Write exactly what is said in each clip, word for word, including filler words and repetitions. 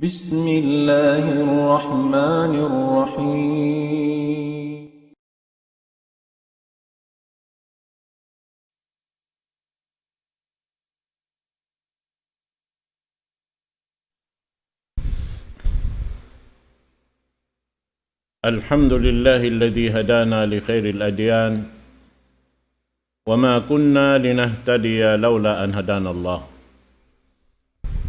بسم الله الرحمن الرحيم. الحمد لله الذي هدانا لخير الأديان وما كنا لنهتدي لولا أن هدانا الله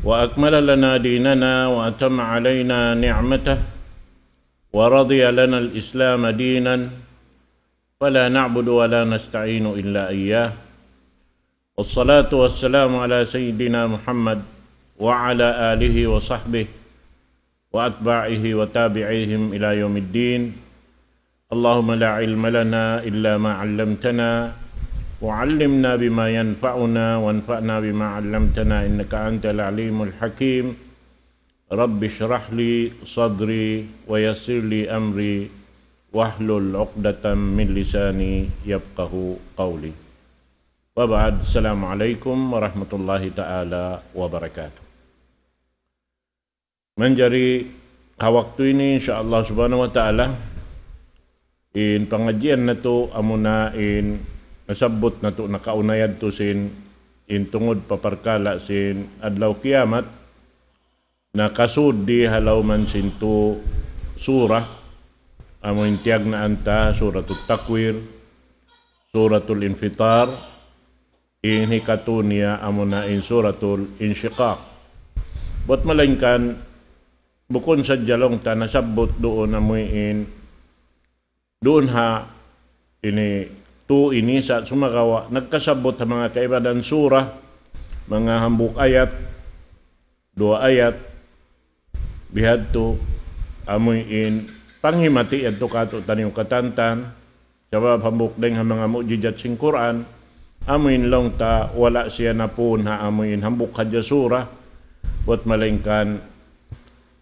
وأكمل لنا ديننا وأتم علينا نعمته ورضي لنا الإسلام دينا فلا نعبد ولا نستعين إلا إياه. والصلاة والسلام على سيدنا محمد وعلى آله وصحبه وأتباعه وتابعيهم إلى يوم الدين. اللهم لا علم لنا إلا ما علمتنا، وعلمنا بما ينفعنا، وانفعنا بما علمتنا، إنك أنت العليم الحكيم. رب اشرح لي صدري ويسر لي أمري واحلل عقدة من لساني يفقه قولي. وبعد، السلام عليكم ورحمة الله تعالى وبركاته. Manjari ha waktu ini, insya Allah subhanahu wa ta'ala, in pangadjian natu' amuna in nasabbut natu' nakauna yadtu sin in tungud pa parkala' sin adlaw kiyamat, nakasud di ha lawm sin tū surah, amu in tiyagnaan ta Suratul Takwir, Suratul Infitar, in hikatū niya amuna in Suratul Inshiqaq. Buwat malaingkan, bukun sadja laung ta nasabbut duun amu in duun ha ini tū ini sa' sumagawa' nagkasabbut ha manga kaibanan surah, manga hambuuk ayat, duwa ayat, bihadtu, amu in panghimati yadtu kātu'niyu katantan, sabab hambuuk dayng ha manga mu'jizat sin Qur'an, amu in laung ta wala' siya napun ha amu in hambuuk hadja surah, buwat malaingkan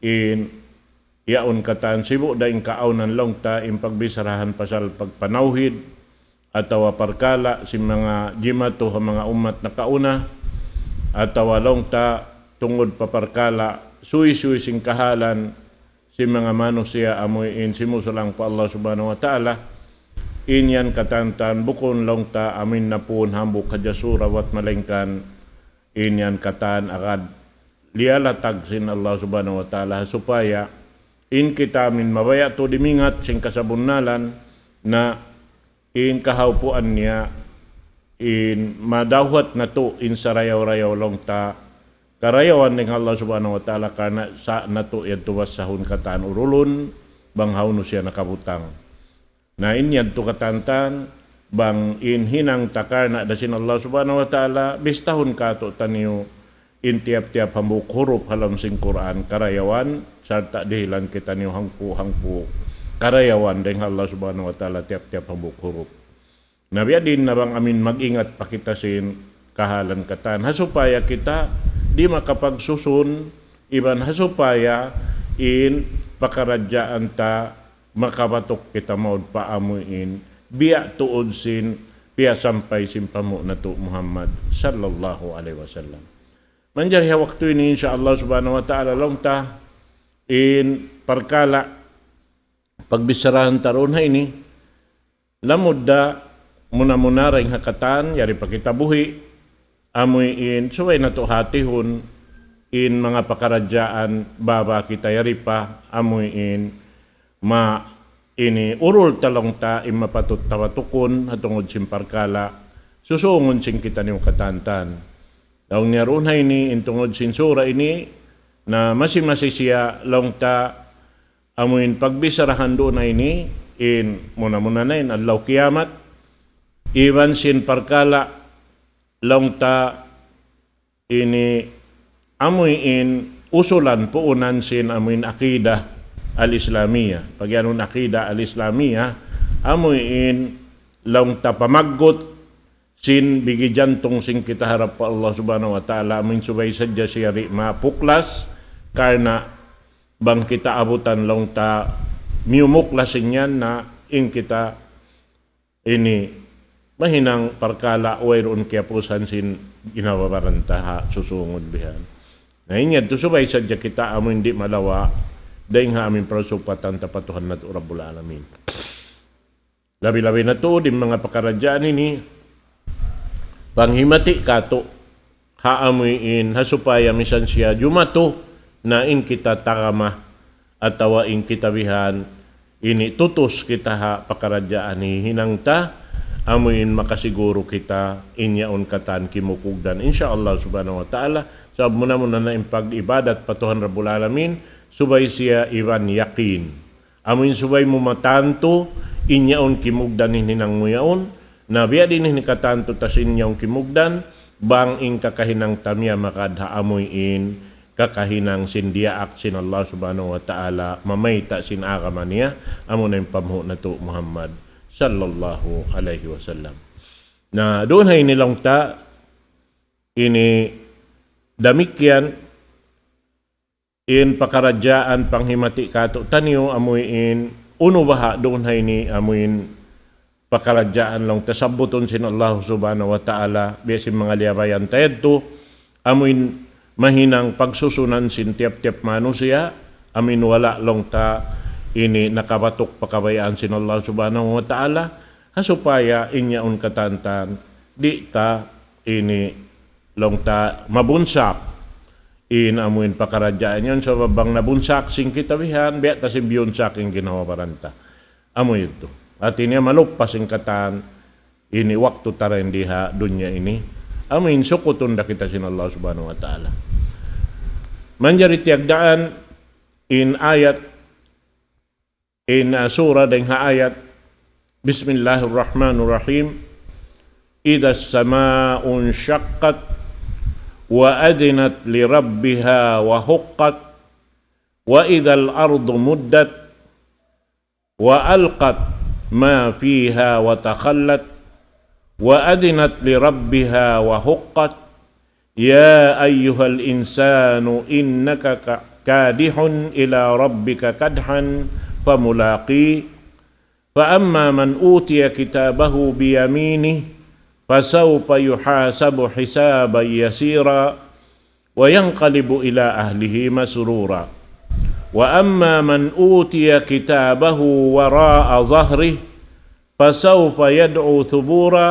in yaun katan sibu' da in kaawnan laung ta in pagbicharahan pasal pagpanawhid, atawa parkala' sin manga jimatu ha manga ummat nakauna, atawa laung ta tungud pa parkala' suysuy sin kahalan sin manga manusiya' amu in simusulang pa Allah Subhanahu wa Ta'ala, in yan katantan bukun laung ta amu in napun hambuuk hadja surah buwat malaingkan in yan katan agad liyalatag sin Allah Subhanahu wa Ta'ala supaya in kita amu in mabaya' tuud dimingat sin kasabunnalan na in kahaupuan niya in madawhat natu' in sarayaw-rayaw laung ta karayawan dayn ha Allah Subhanahu wa Ta'ala karna' sa' natu' yadtu basahun katan urulun bang hawnu siya nakabutang. Na in yadtu katantan, bang in hinang ta karna' da sin Allah Subhanahu wa Ta'ala, bistahun kātu'niyu in tiyap-tiyap hambuuk hurup ha lawm sin Qur'an karayawan, sarta' dihilan kitaniyu hangpu'-hangpu' karayawan dayn ha Allah Subhanahu wa Ta'ala tiyap-tiyap hambuuk hurup. Na biya' diin na bang amu in mag-ingat pa kita sin kahalan katan. Ha supaya kita di' makapagsusun, iban ha supaya in pakaradjaan ta makabatuk kita maud pa amu in biya' tuud sin piyasampay sin panghu' natu' Muhammad sallallahu alayhi wasallam. Manjari ha waktu ini, insya Allah subhanahu wa ta'ala, laung ta in parkala' pagbicharahan ta duun ha ini, lamud da muna-muna dayn ha katan, yari pa kita buhi', amu in subay natu' hatihun in manga pakaradjaan baba kita yari pa, amu in ma ini urul ta laung ta in mapatut ta batukun ha tungud sin parkala' susungun sin kitaniyu katantan. Laung niya duun ha ini in tungud sin sura ini na masi-masi siya laung ta amu in pagbicharahan duun ha ini in muna-muna na in adlaw kiyamat, iban sin parkala' laung ta ini amu in usulan puunan sin amu in aqidah al-Islamiyah. Pag-iyanun aqidah al-Islamiyah, amu in laung ta pamaggut sin bigi jantung sin kita harap pa Allah Subhanahu wa Ta'ala, amu in subay sadja siya di' mapuklas, karna' bang kita abutan laung ta miyumuklas in yan na in kita ini mahinang parkala' wayruun kiyapusan sin ginhawa-baran ta ha susungun bihan. Na in yadtu subay sadja kita amu in di' malawa', dayn ha amu in parasupatan ta pa Tuhan natu' Rabbul Alamin. Labi-labi na tuud in manga pakaradjaan ini, panghimati katu', ha amu in, ha supaya misan siya jumatu na in kita tarama, atawa in kita bihan, ini tutus kita ha pakaradjaan hihinang ta, amu in makasiguru kita, in yaun katan kimugdan. Insya Allah subhanahu wa ta'ala, sabab muna-muna na in pag-ibadat pa Tuhan Rabbul Alamin, subay siya iban yakin. Amu in subay mu matantu, in yaun kimugdan in hinang mu yaun, na biya' diin in hikatantu ta sin yaun kimugdan, bang in kakahinang ta miyamagad ha amu in kakahinang sin diyaak sin Allah subhanahu wa ta'ala, mamayta' sin agama niya, amu na in panghu' natu' Muhammad sallallahu alayhi wasallam. Na duun ha ini laung ta, ini damikkiyan, in pakaradjaan panghimati katu' taniyu amu in unu baha' duun ha ini amu in pakaradjaan laung ta sabbutun sin Allah subhanahu wa ta'ala, biya' sin manga liyabayan ta yadtu, amu in mahinang pagsusunan sin tiyap-tiyap manusiya', amu in wala' laung ta ini nakabatuk pa kabayaan sin Allah subhanahu wa ta'ala, ha supaya in yaun katan ta, di' ta ini laung ta mabunsak in amu in pakaradjaan yaun, sabab bang nabunsak sin kita bihan, biya' ta sin biyunsak in ginhawa-baran ta. Amu yadtu. Hati niya maluppas in katan, ini waktu ta dayn di ha dunya ini. Amu in sukutun da kita sin Allah subhanahu wa ta'ala. Manjari tiyagdaan in ayat in, uh, surah dayn ha ayat, بسم الله الرحمن الرحيم. إذا السماء انشقت وأذنت لربها وحقت وإذا الأرض مدت وألقت ما فيها وتخلت وأذنت لربها وحقت يا أيها الإنسان إنك ك-، كادح إلى ربك كدحا فملاقيه فأما من أوتي كتابه بيمينه فسوف يحاسب حسابا يسيرا وينقلب إلى أهله مسرورا وأما من أوتي كتابه وراء ظهره فسوف يدعو ثبورا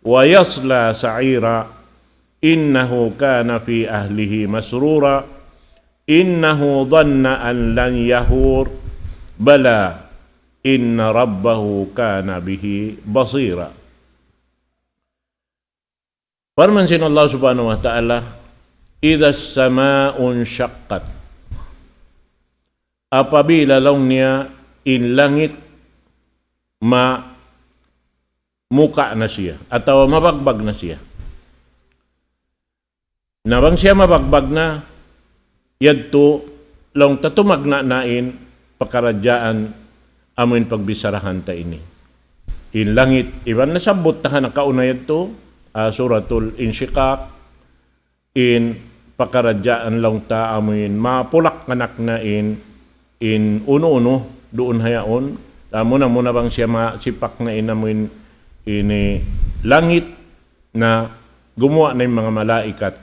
ويصلى سعيرا إنه كان في أهله مسرورا إنه ظن أن لن يحور بلى إن ربه كان به بصيرا. Parman sin Allah subhanahu wa ta'ala, إذا السماء انشقت. Apabila laung niya in langit ma-, muka na siya, atawa mabagbag na siya. Na bang siya mabagbag na, yadtu laung ta tumagna' na in pakaradjaan amu in pagbicharahan ta ini. In langit, iban nasabbut ta ha nakauna yadtu, ah, Suratul Inshiqaq, in pakaradjaan laung ta amu in mapulak-nganak na in, in unu-unu duun ha yaun, muna-muna bang siya masipak na in amu in ini langit na gumuwa' na in manga malaikat.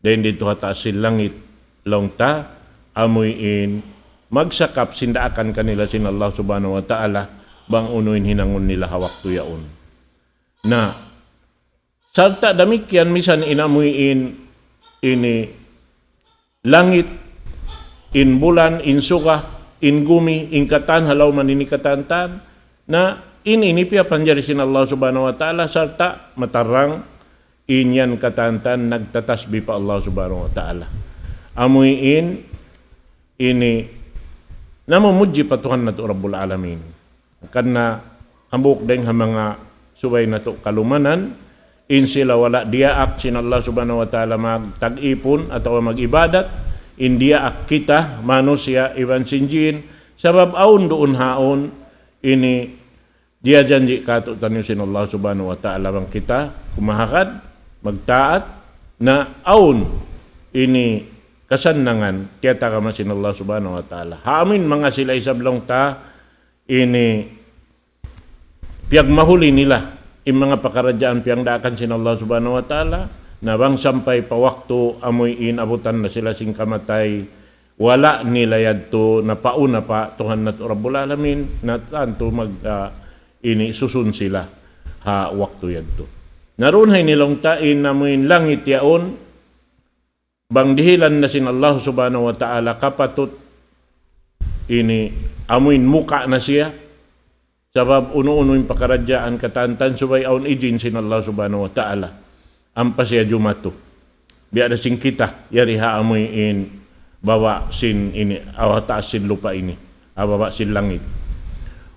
Dayn didtu ha taas sin langit, laung ta, amu in magsakap sin daakan kanila sin Allah subhanahu wa ta'ala, bang unu in hinangun nila ha waktu yaun. Na, sarta' damikkiyan misan in amu in ini langit, in bulan, in suga, in gumi, in katan ha lawm ini katantan, na in ini piyapanjari sin Allah subhanahu wa ta'ala, sarta' matarrang in yan katantan nagtatasbih pa Allah subhanahu wa ta'ala. Amu in ini namumudji pa Tuhan natu' Rabbul Alamin. Karna' hambuuk dayn ha manga subay natu' kalumanan, in sila wala' diyaak sin Allah subhanahu wa ta'ala magtag-ipun atawa mag-ibadat, in diyaak kita, manusiya', iban sin jin, sabab awn duun ha yaun, ini diyajanji' katu'taniyu sin Allah subhanahu wa ta'ala bang kita kumahagad, magtaat, na awn ini kasannangan, tiyatagama sin Allah subhanahu wa ta'ala. Ha amu in manga sila isab laung ta, ini piyagmahuli nila in manga pakaradjaan piyangdaakan sin Allah subhanahu wa ta'ala, Na bang sampay pa waktu amuin abutan na sila sin kamatay, wala' nila yadtu napauna pa Tuhan natu' Rabbul Alamin, na tantu mag, ah, ini susun sila ha waktu yadtu. Na duun ha ini laung ta in amuin langit yaun, bang dihilan na sin Allah Subhanahu wa Ta'ala kapatut ini amuin muka na siya, sabab unu-unu in pakaradjaan katantan subay awn ijin sin Allah Subhanahu wa Ta'ala. Ampa siya jumatu. Biya' da sin kita, yari ha amuin baba' sin ini, aw ha taas sin lupa' ini, ha baba' sin langit.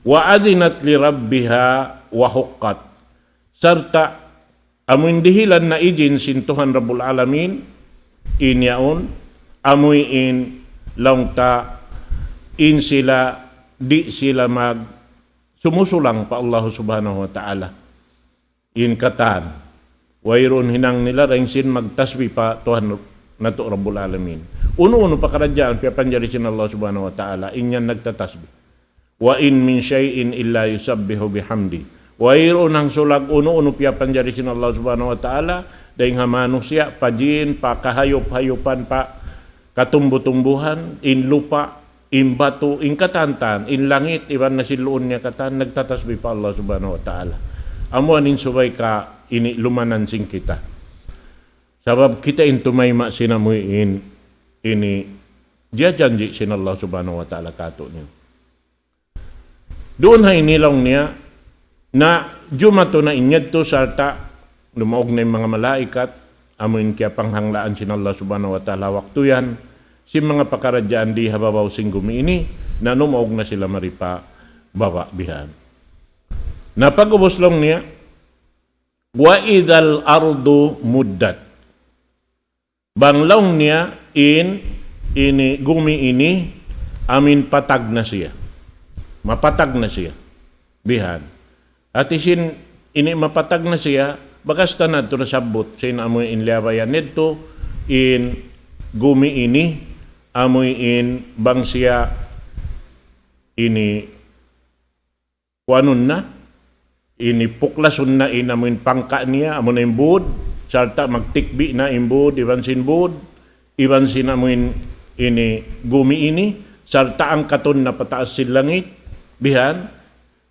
وأذنت لربها وحقت. Sarta' amuin dihilan na ijin sin Tuhan Rabbul Alamin, in yaun, amuin laung ta in sila, di' sila mag sumusulang pa Allah Subhanahu wa Ta'ala. In katan, wayruun hinang nila dayn sin magtasbih pa Tuhan natu' Rabbul Alamin. Unu-unu pakaradjaan piyapanjari sin Allah Subhanahu wa Ta'ala, in yan nagtatasbih. وإن من شيء إلا يسبح بحمده. Wayruun hangsulag unu-unu piyapanjari sin Allah Subhanahu wa Ta'ala, dayn ha manusiya', pa jin, pa kahayup-hayupan, pa katumbu-tumbuhan, in lupa', in batu, in katantan, in langit, iban na sin luun niya katan, nagtatasbih pa Allah Subhanahu wa Ta'ala. Amu yan in subay ka ini lumanan sin kita. Sabab kita in tumayma' sin amuin ini, diyajanji' sin Allah Subhanahu wa Ta'ala kātu'niyu. Duun ha ini laung niya, na jumatu na in yadtu sarta' lumaug na in manga malaikat, amuin kiyapanghanglaan sin Allah Subhanahu wa Ta'ala waktu yan, sin manga pakaradjaan di ha babaw sin gumi ini, na lumaug na sila mari pa baba' bihan. Na pag'ubus laung niya, وإذا الأرض مدت. Bang laung niya in, ini, gumi ini, amuin patag na siya. Mapatag na siya. Bihan. Hati sin ini mapatag na siya, bakas ta na tuud nasabbut, sin amuin liyabayan nito, in gumi ini, amuin bang siya ini kuanun na, ini puklasun na in amuin pangka' niya, amuna in būd, sarta' magtikbi' na in būd, iban sin būd, iban sin amuin ini gumi ini, sarta' angkatun na pataas sin langit, bihan,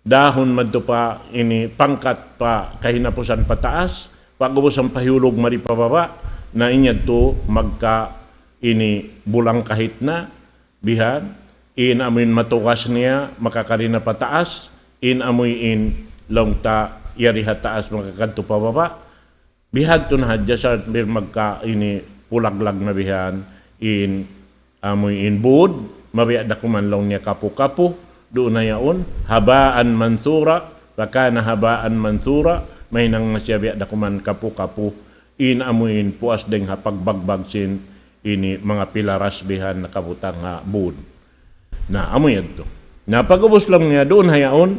dahun madtu pa ini pangkat pa kahinapusan pataas, pag'ubus ampa hiyulug mari pa baba', na in yadtu magka ini bulang kahit na, bihan, in amuin matugas niya, makakari na pataas, in amuin laung ta yari ha taas, makakadtu pa baba', bihadtu na hadja sambil magka ini pulaglag na bihan, in amuin būd, mabiya' da kuman laung niya kapu-kapu, duun na yaun, هباء منثورا، فكان هباء منثورا, mahinang na siya biya' da kuman kapu-kapu, in amuin puas dayng ha pagbagbag sin ini manga pilaras bihan nakabutang ha būd. Na, amu yadtu. Na, pag'ubus laung niya duun ha yaun,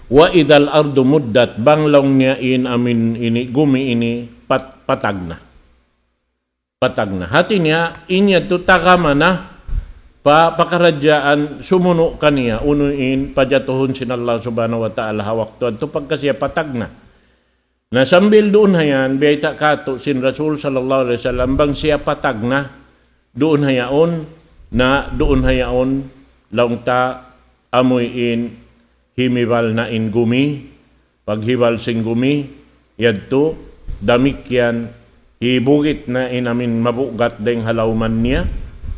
وإذا الأرض مدت, bang laung niya in amuin ini, gumi ini, pat-, patag na. Patag na. Hati niya, in yadtu tagama na pa pakaradjaan sumunu' kaniya, unu in pajatuhun sin Allah Subhanahu wa Ta'ala ha waktu yadtu pagka siya patag na. Na sambil duun ha yan, biyayta' kātu' sin Rasul sallallahu alayhi wasallam, bang siya patag na, duun ha yaun, na duun ha yaun, laung ta amuin himibal na in gumi, paghibal sin gumi, yadtu, damikkiyan, hibugit na in amuin mabugat dayng ha lawman niya,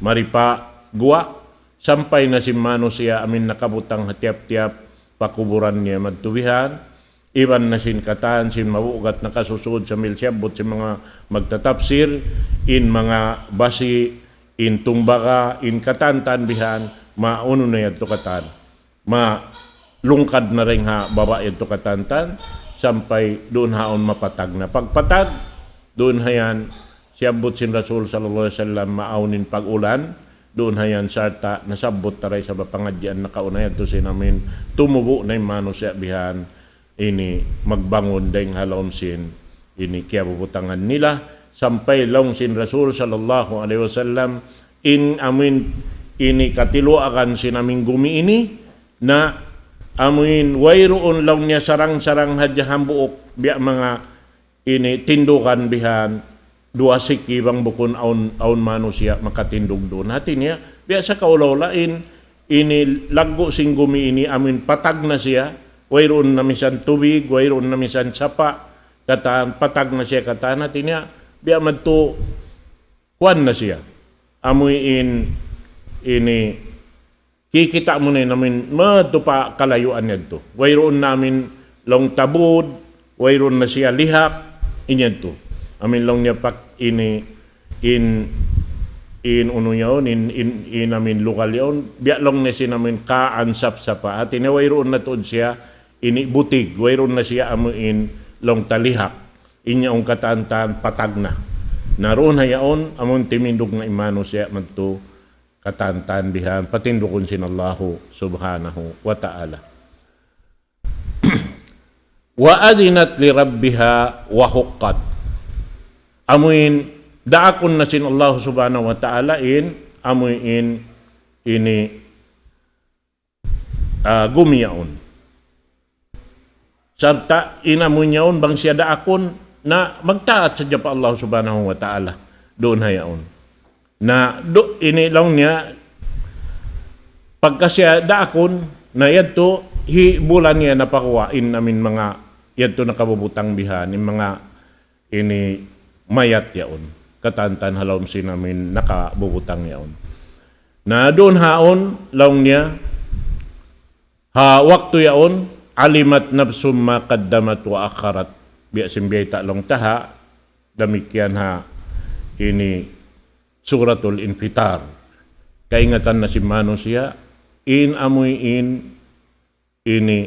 mari pa guwa', sampay na sin manusiya' amuin nakabutang ha tiyap-tiyap pakuburan niya madtu bihan, iban na sin katan sin mabugat nakasusud sambil siyabbut sin manga magtatapsir, in manga basi, in tumbaga, in katantan bihan, maunu na yadtu katan. Malungkad na dayng ha baba' yadtu katantan, sampay duun ha yaun mapatag na. Pagpatag, duun ha yan, siyabbut sin Rasul sallallahu alayhi wasallam, maawn in pag-ulan, duun ha yan sarta' nasabbut ta da isab ha pangadjian nakauna yadtu sin amuin tumubu' na in manusiya' bihan ini magbangun dayng ha lawm sin ini kiyabubutangan nila, sampay laung sin Rasul sallallahu alayhi wasallam, in amuin ini katiluagan sin amuin gumi ini, na amuin wayruun laung niya sarang-sarang hadja hambuuk biya' manga ini tindugan bihan, duwa siki bang bukun awn, awn manusiya' makatindug duun. Hati niya, biya' sa kaula-ula in, ini laggu' sin gumi ini amuin patag na siya, wayruun na misan tubig, wayruun na misan sapa', katan patag na siya katan, hati niya, biya' madtu kuwan na siya. Amuin ini kikita' mu na in amin madtu pa kalayuan yadtu. Wayruun na amin laung ta bud, wayruun na siya lihak, in yadtu. Amin laung niya pak ini, in, in unu yaun, in, in, in amin lugal yaun, biya' laung niya sin amin kaan sapsapa. Hati niya wayruun na tuud siya ini butig, wayruun na siya amuin laung ta lihak. In yaun katan-katan patag na. Na duun ha yaun, amun timindug na in manusiya' madtu katan-katan bihan, patindugun sin Allahu subhanahu wa ta'ala. وأذنت لربها وحقت. Amuin daakun na sin Allah subhanahu wa ta'ala in, amuin ini, ah, gumi yaun. Sarta' in amuin yaun bang siya daakun, na magtaat sadja pa Allah subhanahu wa ta'ala. Duun ha yaun. Na du-, ini laung niya, pagka siya daakun, na yadtu, hi bulan niya napakuha in amin manga, yadtu nakabubutang bihan, in manga ini mayat yaun. Katan-katan ha lawm sin amin nakabubutang yaun. Na duun haun, laung niya, ha waktu yaun, علمت نفس ما قدمت وأخرت. Biya' sin biyayta' laung ta ha, damikkiyan ha ini Suratul Infitar. Kaingatan na sin manusiya', in amuin ini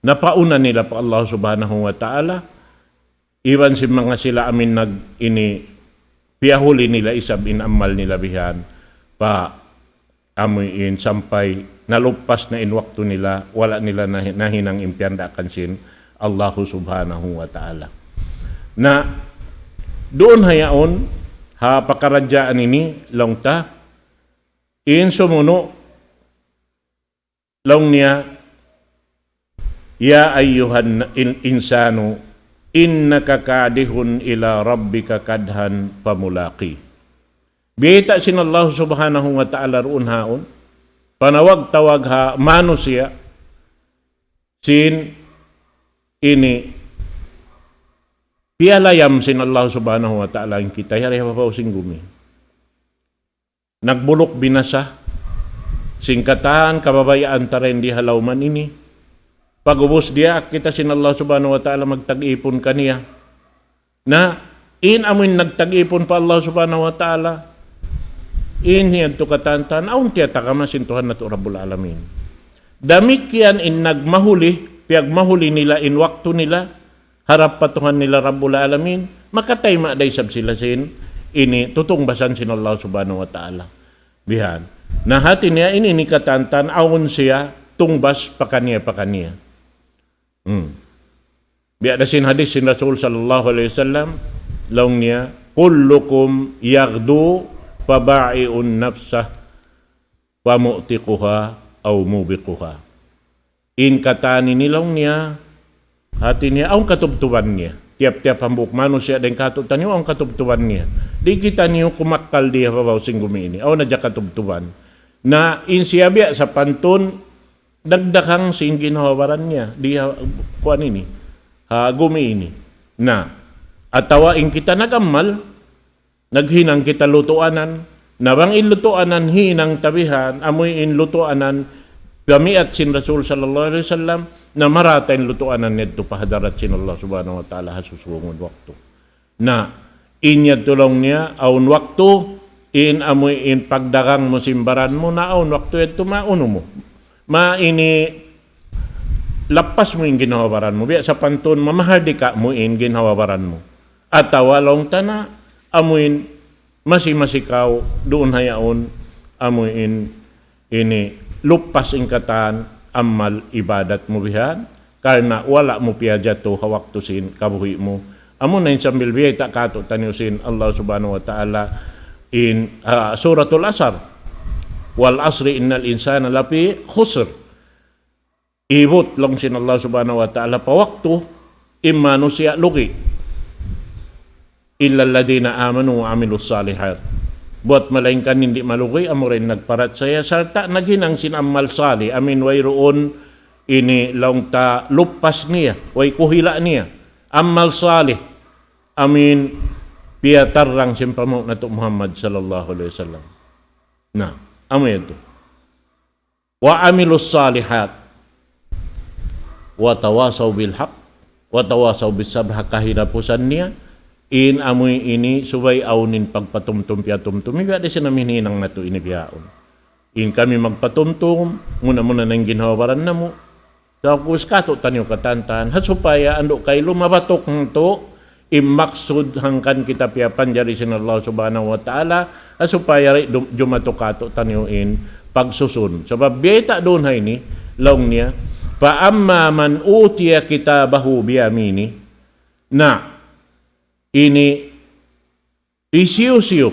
napauna nila pa Allah subhanahu wa ta'ala, iban sin manga sila amin nag ini piyahuli nila isab in amal nila bihan pa amuin sampay naluppas na in waktu nila, wala' nila nahi-, nahinang in piyandaakan sin Allahu subhanahu wa ta'ala. Na duun ha yaun, ha pakaradjaan ini, laung ta, in sumunu', laung niya, يا أيها الإنسان إنك كادح إلى ربك كدحا فملاقيه. Biyayta' sin Allah subhanahu wa ta'ala duun haun, panawag-tawag ha manusiya', sin ini piyalayam sin Allah subhanahu wa ta'ala in kita yari ha babaw sin gumi. Nagbuluk binasa, sin katan kababayaan ta dayn di ha lawman ini. Pag'ubus diyaak kita sin Allah subhanahu wa ta'ala magtag-ipun kaniya. Na, in amuin nagtag-ipun pa Allah subhanahu wa ta'ala, in yadtu katan-katan, awn tiyatagama sin Tuhan natu' Rabbul Alamin. Damikkiyan in nagmahuli, piyagmahuli nila in waktu nila, harap pa Tuhan nila Rabbul Alamin, makatayma' da isab sila sin ini tutungbasan sin Allah subhanahu wa ta'ala. Bihan. Na hati niya ini, ini katan-katan awn siya tungbas pakaniya-pakaniya. Hmm. Biya' da sin hadis sin Rasul sallallahu alayhi wasallam, laung niya, كلكم يغدو فبائع نفسه فمعتقها أو موبقها. In katan ini laung niya, hati niya, awn katubtuban niya. Tiyap-tiyap hambuuk manusiya' dayn kātu'niyu, awn katubtuban niya. Di' kitaniyu kumakkal di ha babaw sin gumi ini. Awn hadja katubtuban. Na in siya biya' sapantun, dagdagang sin ginhawa-baran niya. Di ha, kuwan ini. Ha gumi ini. Na, atawa in kita nag-amal, naghinang kita lutuanan. Na bang in lutuanan hinang ta bihan, amuin lutuanan piyamiat sin Rasul sallallahu alayhi wasallam, na marā ta in lutuanan yadtu pa hadarat sin Allah subhanahu wa ta'ala ha susungun waktu. Na, in yadtu laung niya, awn waktu, in amuin pagdagang mu sin baran mu, na awn waktu yadtu maunu mu. Ma ini lappas mu in ginhawa-baran mu. Biya' sapantun mamahardika mu in ginhawa-baran mu. Atawa laung ta na amuin masi-masi kaw duun ha yaun amuin ini luppas in katan amal ibadat mu bihan karna' wala' mu piyajatu ha waktu sin kabuhi' mu. Amuna in sambil biyayta' kātu'niyu sin Allah subhanahu wa ta'ala in, ah, Suratul Asr. والعصر إن الإنسان لفي خسر. Ibut laung sin Allah subhanahu wa ta'ala pa waktu, in manusiya' lugi'. إلا الذين آمنوا وعملوا الصالحات. Buwat malaingkan in di' malugi, amura in nagparachaya, sarta' naghinang sin amal salih, amu in wayruun ini laung ta lupas niya, way kuhila' niya. Amal salih, amu in piyatarrang sin panghu' natu' Muhammad sallallahu alayhi wasallam. Na, amu yadtu. وعملوا الصالحات وتواصوا بالحق وتواصوا بالصبر, ha kahinapusan niya, in amu ini subay awn in pagpatumtum piyatumtum, biya' da sin amu in hinang natu' ini bihaun. In kami magpatumtum, muna-muna na in ginhawa-baran namu'. Sa' ubus kātu'niyu katantan, ha supaya andu' kailu mabatuk natu' in maksud hangkan kita piyapanjari sin Allah Subhanahu wa Ta'ala, ha supaya di' dum-, jumatu kātu'niyu in pagsusun. Sabab biyayta' duun ha ini, laung niya, فأما من أوتي كتابه بيمينه. Na, ini hisiyu-siyu,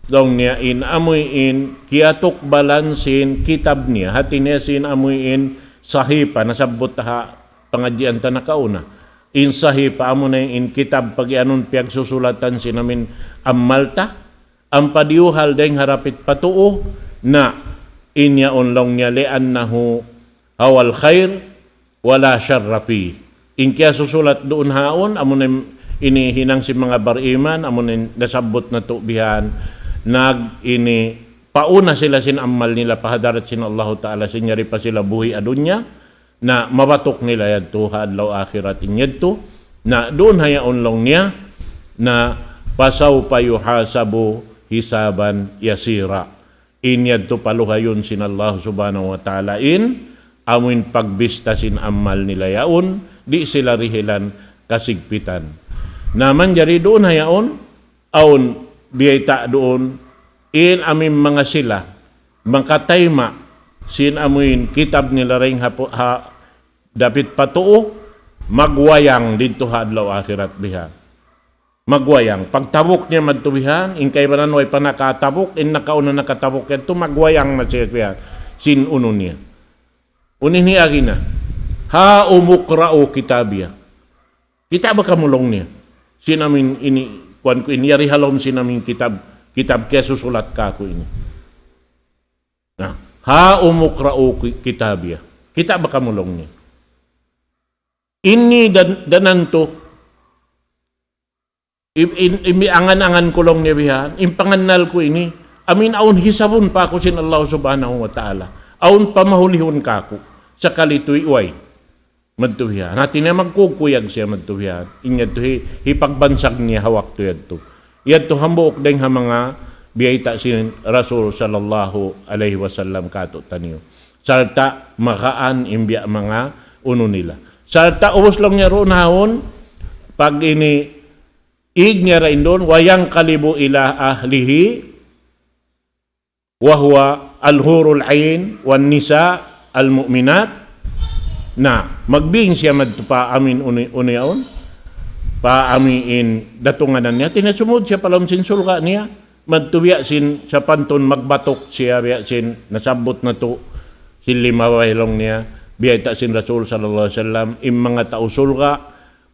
laung niya, in amu in kiyatukbalan sin kitab niya, hāti niya sin amu in sahipa, nasabbut ha pangadjian ta nakauna. In sahipa, amuna in kitab pagiyanun piyagsusulatan sin amu in amal ta, ampa diyuhal dayng ha dapit pa tuu, na in yaun laung niya لأنه هو الخير ولا شر فيه. In kiyasusulat duun haun, amuna in ini hinang sin manga bariman, amuna in nasabbut natu' bihan, nag ini pauna sila sin amal nila pa hadarat sin Allahu Ta'ala, sin yari pa sila buhi' ha dunya, na mabatuk nila yadtu ha adlaw akhirat in yadtu, na duun ha yaun laung niya, na فسوف يحاسب حسابا يسيرا. In yadtu paluhayun sin Allah Subhanahu wa Ta'ala in, amu in pagbista sin amal nila yaun, di' sila dihilan kasigpitan. Na manjari duun ha yaun, awn biyayta' duun, in amu in manga sila, makatayma' sin amu in kitab nila dayng ha pu-, ha dapit pa tuu, magwayang didtu ha adlaw akhirat bihan. Magwayang. Pagtabuk niya madtu bihan, in kaibanan way pa nakatabuk, in nakauna nakatabuk yadtu, magwayang na siya bihan. Sin unu niya. Unu in agi niya. هاؤم اقرءوا كتابيه. Kita' ba kamu laung niya. Sin amu in ini, kuwan ku ini, yari ha lawm sin amu in kitab, kitab kiyasusulat kāku' ini. Na, هاؤم اقرءوا كتابيه. Kita' ba kamu laung niya. إني ظن-، ظننت, in, in, in angan-angan ku laung niya bihan, in pangannal ku ini, amu in awn hisabun pa aku sin Allah Subhanahu wa Ta'ala. Awn pamahulihun kāku'. Sakali tuy way. Madtu bihan. Hāti niya magkukuyag siya madtu bihan. In yadtu hi-, hipagbansag niya ha waktu yadtu. Yadtu hambuuk dayng ha manga biyayta' sin Rasul sallallahu alayhi wasallam kātu'niyu. Sarta' magaan in biya' manga unu nila. Sarta' ubus laung niya duun haun, pag ini ig niya ra indun, وينقلب إلى أهله وهو الحور العين والنساء المؤمنات. Na, magbing siya madtu pa amu in unu-, unu yaun, pa amu in datunganan niya. Hāti niya sumud siya pa lawm sin surga' niya. Madtu biya' sin sapantun magbatuk siya biya' sin nasabbut natu' sin lima way laung niya. Biyayta' sin Rasul sallallahu alayhi wasallam, in manga tau surga',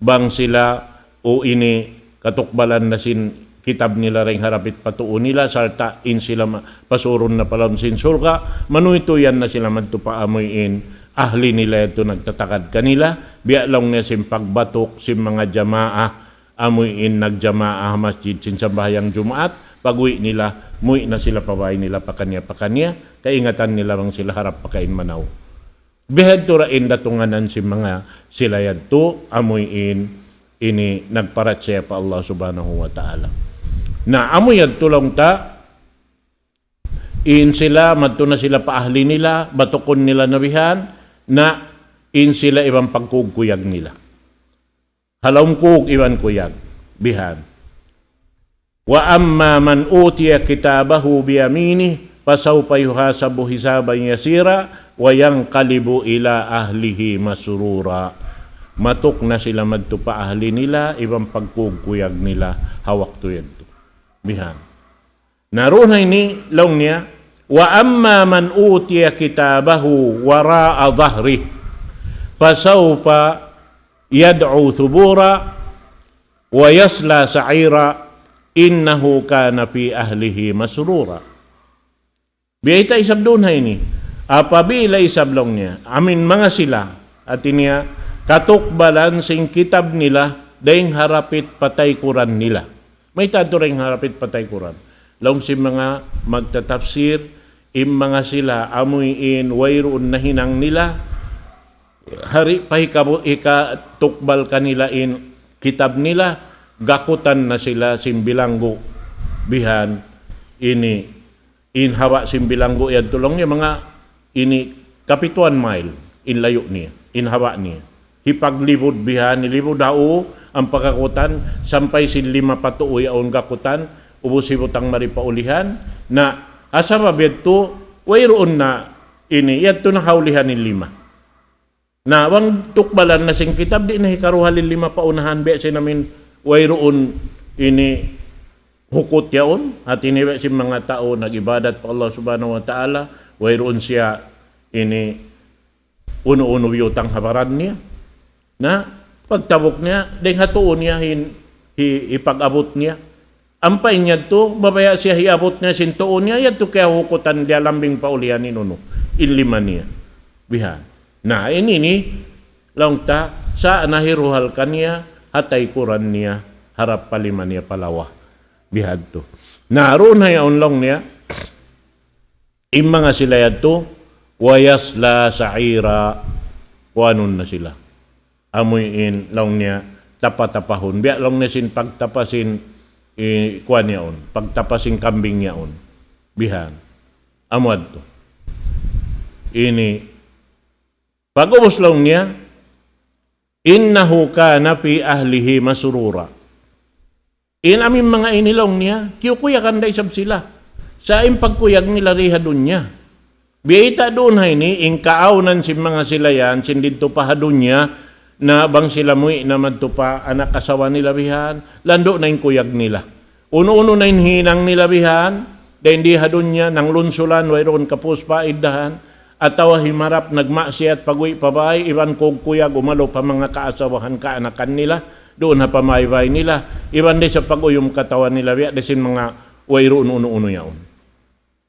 bang sila u ini katukbalan na sin kitab nila dayng ha dapit pa tuu nila, sarta' in sila ma-, pasurun na pa lawm sin surga', manuytuyan na sila madtu pa amu in ahli nila yadtu nagtatagad kanila, biya' laung niya sin pagbatuk sin manga jamaa, amu in nagjamaa ha masjid sin sambahayang Jumaat, pag-uwi' nila, muwi' na sila pa bāy nila pakaniya-pakaniya, kaingatan nila bang sila harap pakain manaw. Bihadtu ra in datunganan sin manga sila yadtu, amu in ini nagparachaya pa Allah Subhanahu wa Ta'ala. Na, amu yadtu laung ta, in sila, madtu na sila pa ahli nila, batukun nila na bihan, na in sila iban pagkukuyag nila. Ha lawm kug iban kuyag. Bihan. وأما من أوتي كتابه بيمينه فسوف يحاسب حسابا يسيرا وينقلب إلى أهله مسرورا. Matuk na sila madtu pa ahli nila, iban pagkug-kuyag nila ha waktu yadtu. Bihan. Na duun ha ini, laung niya, وأما من أوتي كتابه وراء ظهره فسوف يدعو ثبورا ويصلى سعيرا إنه كان في أهله مسرورا. Biyayta' isab duun ha ini. Apabila isab laung niya, amin manga sila, hati niya, katukbalan sin kitab nila, dayn ha rapit pataykuran nila. Mayta' tuud dayn ha rapit pataykuran? Laung sin manga magtatapsir, in manga sila, amuin wayruun nahinang nila, ha di' pa hikabu-, hikatukbal kanila in kitab nila, gakutan na sila sin bilanggu'. Bihan ini, in haba' sin bilanggu' yadtu laung niya manga ini kapituan mile in layu' niya, in haba' niya. Hipaglibud bihan, hilibud ha uu, ampa gakutan, sampay sin lima pa tuu yaun gakutan, ubus hibutang mari pa ulihan. Na, ha sabab yadtu, wayruun na ini, yadtu na ha ulihan in lima. Na, bang tukbalan na sin kitab, di' na hikaruhal in lima pa unahan, biya' sin amin, wayruun ini hukut yaun, hati niya biya' sin manga tau nag-ibadat pa Allah Subhanahu wa Ta'ala, wayruun siya ini unu-unu biyutang ha baran niya. Na, pagtabuk niya, dayn ha tuu niya hin-, hi-, hipag-abut niya. Ampa in yadtu, mabaya' siya hiyabut niya sin tuu niya, yadtu kiyahukutan niya lambing pa ulihan in unu, in lima niya. Bihan. Na, in ini, laung ta, sa' na hiruhal kaniya, ha taykuran niya, harap pa lima niya pa lawa. Bihadtu. Na, duun ha yaun laung niya, in manga sila yadtu, ويصلى سعيرا, kuanun na sila. Amuin laung niya tapa-tapahun. Biya' laung niya sin pagtapa sin, eh, kuan yaun, pagtapa sin kambing yaun. Bihan. Amu yadtu. Ini, pag-ubus laung niya, إنه كان في أهله مسرورا. In amin manga ini laung niya, kiyukuyagan da isab sila. Sa' in pagkuyag nila di ha dunya. Biyayta' duun ha ini, in kaawnan sin manga sila yan, sin didtu pa ha dunya, na bang sila muwi' na madtu pa anak asawa nila bihan, landu' na in kuyag nila. Unu-unu na in hinang nila bihan, dayn di ha dunya, nanglunsulan, wayruun kapūs pa iddahan, atawa himarap nagmaksiyat pag-uwi' pa bāy, iban kugkuyag umalu pa manga kaasawahan kaanakan nila, duun ha pamaybay nila, iban di sa pag-uyum katawan nila, biya' da sin manga wayruun unu-unu yaun.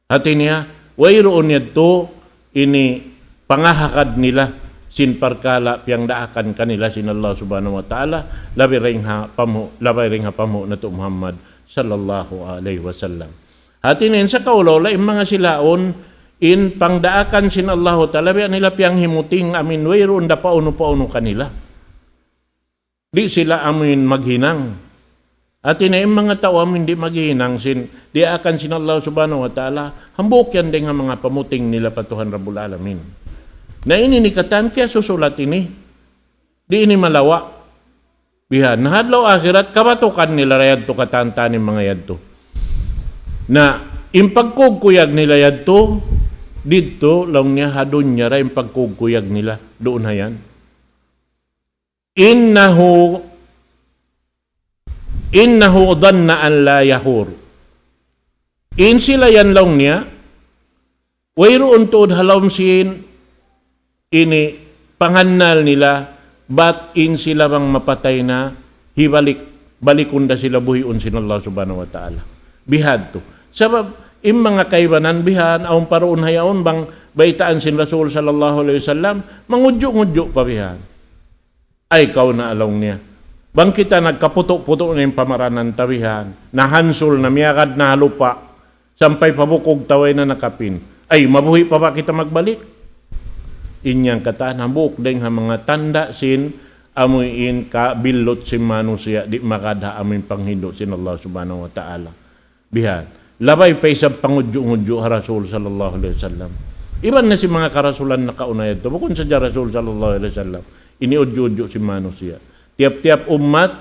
Hati niya, wayruun yadtu ini pangahagad nila sin parkala' piyangdaakan kanila sin Allah Subhanahu wa Ta'ala, labi dayn ha pamu-, labi dayn ha pamu' natu' Muhammad sallallahu alayhi wasallam. Hati niya sa kaula-ula in manga sila yaun, in pangdaakan sin Allahu Ta'ala, biya' nila piyanghimuting amin wayruun da paunu-paunu kanila. Di' sila amuin maghinang. Hati niya in manga tau amuin di' maghinang sin, diyaakan sin Allah Subhanahu wa Ta'ala, hambuuk yan dayn ha manga pamuting nila pa Tuhan Rabbul Alamin. Na ini in katan kiyasusulat ini, di' ini malawa'. Bihan, na ha adlaw akhirat, kabatukan nila ra yadtu katan-katan in manga yadtu. Na, in pagkugkuyag nila yadtu, didtu, laung niya ha dunya ra in pagkugkuyag nila, duun ha yan. إنه، إنه ظن أن لن يحور. In sila yan laung niya, wayruun tuud ha lawm sin ini pangannal nila, bat in sila bang mapatay na, hibalik, balikun da sila buhiun sin Allah Subhanahu wa Ta'ala. Bihadtu. Sabab, in manga kaibanan bihan, awn pa duun ha yaun bang baytaan sin Rasul sallallahu alayhi wasallam, mangudju'-ngudju' pa bihan. Ay, kaw na laung niya. Bang kita nagkaputu'-putu' na in pamaranan ta bihan, nahansul na, miyagad na ha lupa', sampay pa bukug ta way na nakapin. Ay, mabuhi' pa ba kita magbalik? In yan katan hambuuk dayn ha manga tanda' sin amuin kabillut sin manusiya' di' magad ha amuin panghindu' sin Allah Subhanahu wa Ta'ala. Bihan. Labay pa isab pangudju'-ngudju' ha Rasul sallallahu alayhi wasallam. Iban na sin manga karasulan nakauna yadtu. Bukun sadja Rasul sallallahu alayhi wasallam. Ini udju'-udju' sin manusiya'. Tiyap-tiyap ummat,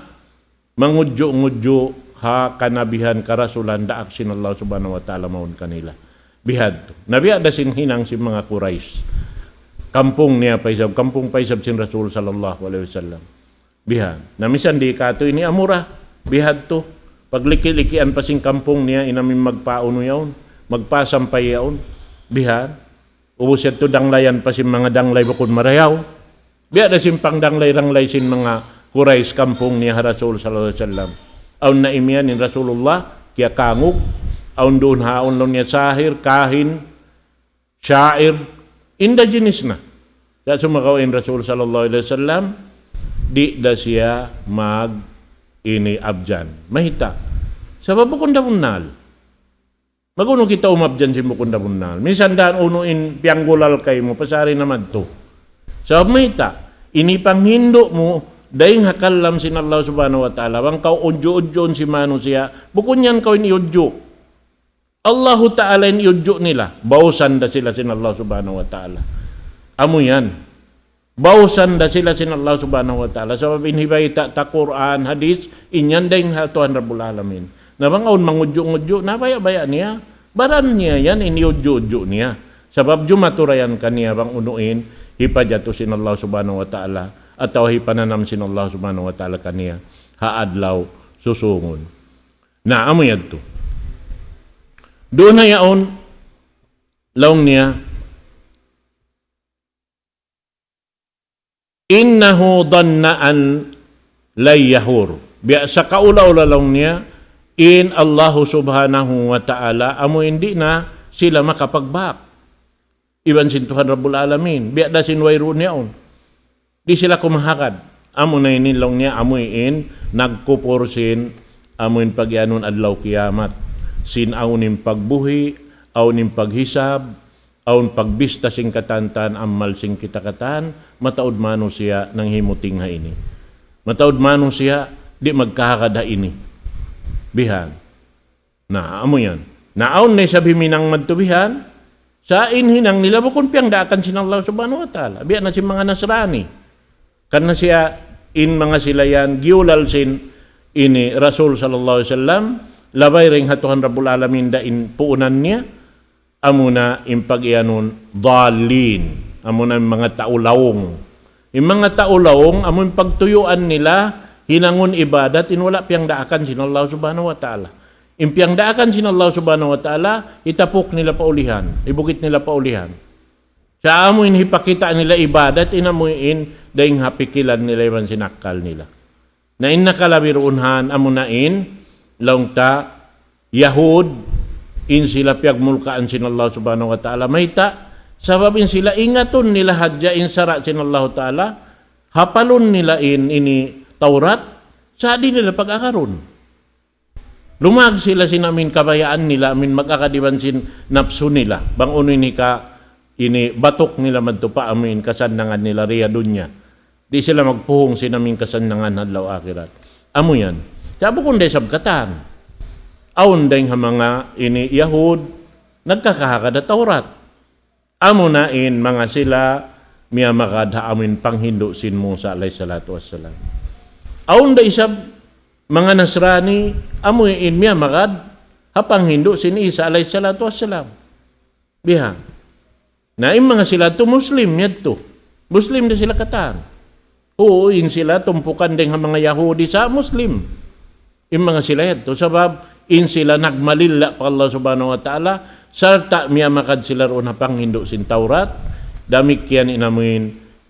mangudju'-ngudju' ha kanabihan karasulan daak sin Allah Subhanahu wa Ta'ala mawn kanila. Bihadtu. Na biya' da sin hinang sin manga Quraysh. Kampung niya pa isab, kampung pa isab sin Rasul sallallahu alayhi wasallam. Bihan. Na misan di' katu' ini amura. Bihadtu. Pagliki-likian pa sin kampung niya, in amin magpaunu yaun. Magpasampay yaun. Bihan. Ubus yadtu danglayan pa sin manga danglay bukun marayaw. Biya' da sin pangdanglay-danglay sin manga Quraysh, kampung niya ha Rasul sallallahu alayhi wasallam. Awn na imiyan in Rasulullah, kiyakangug, awn duun ha awn laung niya sahir, kahin, syair, indigenous na. Sa' sumagawa' in Rasul sallallahu alayhi wasallam, di' da siya mag ini abjan. Mayta'? Sabab bukun da bunnal. Mag-unu kita umabjan sin bukun da bunnal? Minsan da unu in piyanggulal kaymu, pasari na madtu. Sabab mayta', ini panghindu' mu, dayng ha kalam sin Allah Subhanahu wa Ta'ala, bang kaw udju'-udjuun sin manusiya', bukun yan kaw in iyudju'. Allahu Ta'ala in iyudju' nila, bausan da sila sin Allah Subhanahu wa Ta'ala. Amu yan. Bausan da sila sin Allah Subhanahu wa Ta'ala. Sabab in hibayta' ta Qur'an, hadith, in yan dayng ha Tuhan Rabbul Alamin. Na bang awn mangudju'-ngudju', na baya'-baya' niya. Baran niya yan, in iyudju'-udju' niya. Sabab jumatu ra yan kaniya bang unu in, hipajatu sin Allah Subhanahu wa Ta'ala, atawa hipananam sin Allah Subhanahu wa Ta'ala kaniya. Ha adlaw susungun. Na, amu yadtu. Duun na yaun, laung niya, إنه ظن أن لن يحور. Biya' sa kaula-ula laung niya, in Allahu Subhanahu wa Ta'ala, amu in di' na sila makapagbak. Iban sin Tuhan Rabbul Alamin, biya' da sin wayruun yaun. Di' sila kumahagad. Amu na ini laung niya, amu in nagkupur sin, amu in pagiyanun adlaw kiyamat. Sin awn in pagbuhi', awn in paghisab, awn pagbista sin katan-katan, amal sin kita katan, mataud manusiya' nanghimuting ha ini. Mataud manusiya' di' magkahagad ha ini. Bihan. Na, amu yan. Na, awn na isab himinang madtu bihan, sa' in hinang nila bukun piyangdaakan sin Allah Subhanahu wa Ta'ala. Biya' na sin manga Nasrani. Karna' siya in manga sila yan, giyulal sin ini Rasul sallallahu alayhi wasallam, labay dayng ha Tuhan Rabbul Alamin da in puunan niya, amu na in pagiyanun ضالين. Amu na in manga tau laung. In manga tau laung, amu in pagtuyuan nila, hinangun ibadat, in wala' piyangdaakan sin Allah Subhanahu wa Ta'ala. In piyangdaakan sin Allah Subhanahu wa Ta'ala, hitapuk nila pa ulihan, hibukit nila pa ulihan. Sa' amu in hipakita' nila ibadat, in amu in dayng ha pikilan nila iban sin akkal nila. Na in nakalabi duun han, amu na in, laung ta, Yahud, in sila piyagmulkaan sin Allah Subhanahu wa Ta'ala. Mayta', sabab in sila ingatun nila hadja in sara' sin Allah Ta'ala, hapalun nila in ini Taurat, sa' di' nila pag-agarun. Lumag sila sin amin kabayaan nila, amin mag-agad iban sin napsu nila. Bang unu ini ka, ini batuk nila madtu pa amin kasannangan nila riya dunya. Di' sila magpuhung sin amin kasannangan ha adlaw akhirat. Amu yan. Sa' bukun da isab katan. Awn dayng ha manga ini Yahud, nagkakahagad ha Taurat. Amu na in manga sila miyamagad ha amu in panghindu' sin Musa alayhi salatu wassalam. Awn da isab manga Nasrani, amu in miyamagad ha panghindu' sin Isa alayhi salatu wassalam. Bihan. Na in manga sila tu Muslim yadtu. Muslim da sila katan. Uu, in sila tumpukan dayng ha manga Yahudi sa' Muslim. In manga sila yadtu, sabab in sila nagmalilla pa Allah Subhanahu wa Ta'ala, sarta' miyamagad sila duun ha panghindu' sin Taurat, damikkiyan in amuin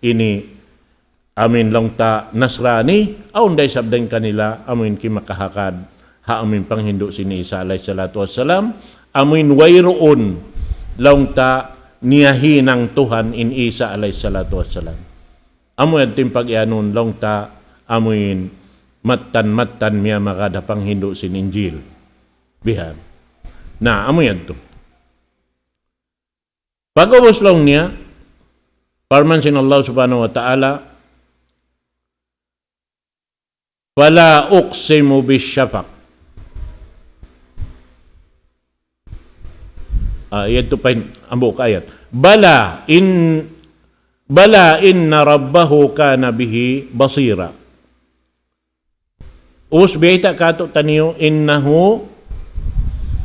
ini, amuin laung ta Nasrani, awn da isab dayn kanila, amuin kimakahagad, ha amuin panghindu' sin Isa alayhi salatu wassalam, amuin wayruun laung ta niyahinang Tuhan in Isa alayhi salatu wassalam. Amu yadtu in pag-iyanun laung ta amuin mattan-mattan miyamagad ha panghindu' sin Injil. Bihan. Na, amu yadtu. Pag'ubus laung niya, parman sin Allah Subhanahu wa Ta'ala, فلا أقسم بالشفق. Ah, yadtu pa in hambuuk ayat. بلى إن، بلى إن ربه كان به بصيرا. Ubus biyayta' kātu'niyu, إنه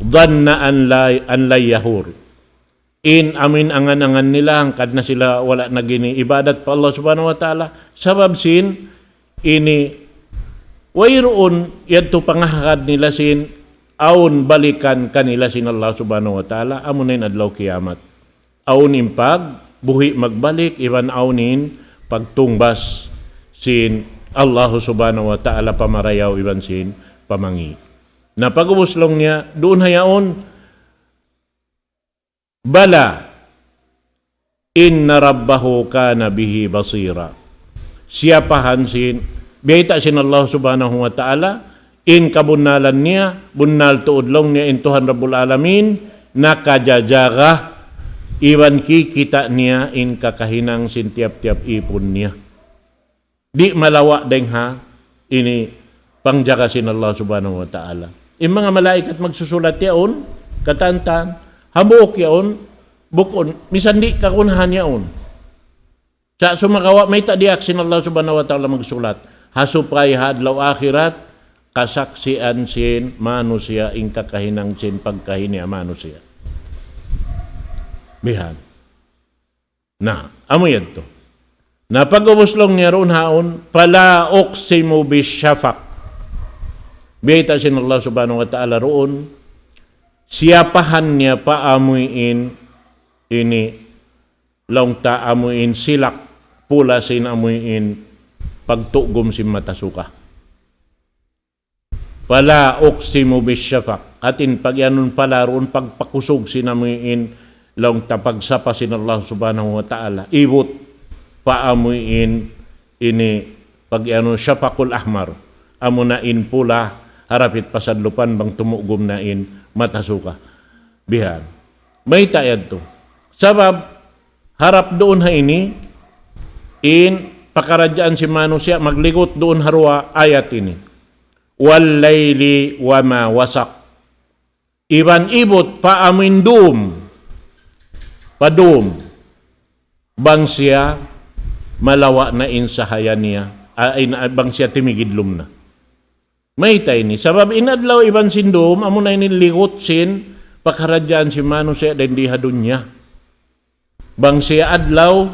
ظن أن لا، أن لن يحور. In amuin angan-angan nila, hangkan na sila wala' nag-ini ibadat pa Allah Subhanahu wa Ta'ala. Sabab sin, ini, wayruun yadtu pangahagad nila sin, awn balikan kanila sin Allah Subhanahu wa Ta'ala, amu na in adlaw kiyamat. Awn in pagbuhi' magbalik, iban awn in pagtungbas sin Allahu Subhanahu wa Ta'ala pamarayaw iban sin pamangi'. Na pag'ubus laung niya, duun ha yaun, بلى إن ربه كان به بصيرا. Siyapahan sin, biyayta' sin Allah Subhanahu wa Ta'ala, in kabunnalan niya, bunnal tuud laung niya in Tuhan Rabbul Alamin, nakajajaga, iban kikita' niya in kakahinang sin tiyap-tiyap īpun niya. Di' malawa' dayng ha ini pangjaga sin Allah Subhanahu wa Ta'ala. In manga malaikat magsusulat yaun, katantan, hambuuk yaun, bukun, misan di' kagunahan yaun. Sa' sumagawa' mayta' diyaak sin Allah Subhanahu wa Ta'ala magsulat. Ha supaya ha adlaw akhirat, kasaksian sin manusiya' in kakahinang sin pagkahi niya manusiya'. Bihan. Na, amu yadtu. Na pag'ubus laung niya duun haun, فلا أقسم بالشفق. Biyayta' sin Allah Subhanahu wa Ta'ala duun, siyapahan niya pa amuin ini, laung ta amuin silak, pula sin amuin pagtugum sin mata suka. فلا أقسم بالشفق. Hāti in pag-iyanun فلا duun pagpakusug sin amuin laung ta pagsapa sin Allah Subhanahu wa Ta'ala. Ibut pa amuin ini pag-iyanun shafaqul ahmar. Amuna in pula harapit pasadlupan bang tumugum na in mata suka. Bihan. Mayta' yadtu. Sabab harap duun ha ini, in pakaradjaan sin manusiya' magligut duun ha duwa ayat ini. والليل وما وسق. Iban ibut pa amuin dum. Pa dum. Bang siya malawa' na in sahaya niya. Ah, in, ah, bang siya timigidlum na. Mayta' ini. Sabab in adlaw iban sin dum, amuna ini ligut sin pakaradjaan sin manusiya' dayn di ha dunya. Bang siya adlaw,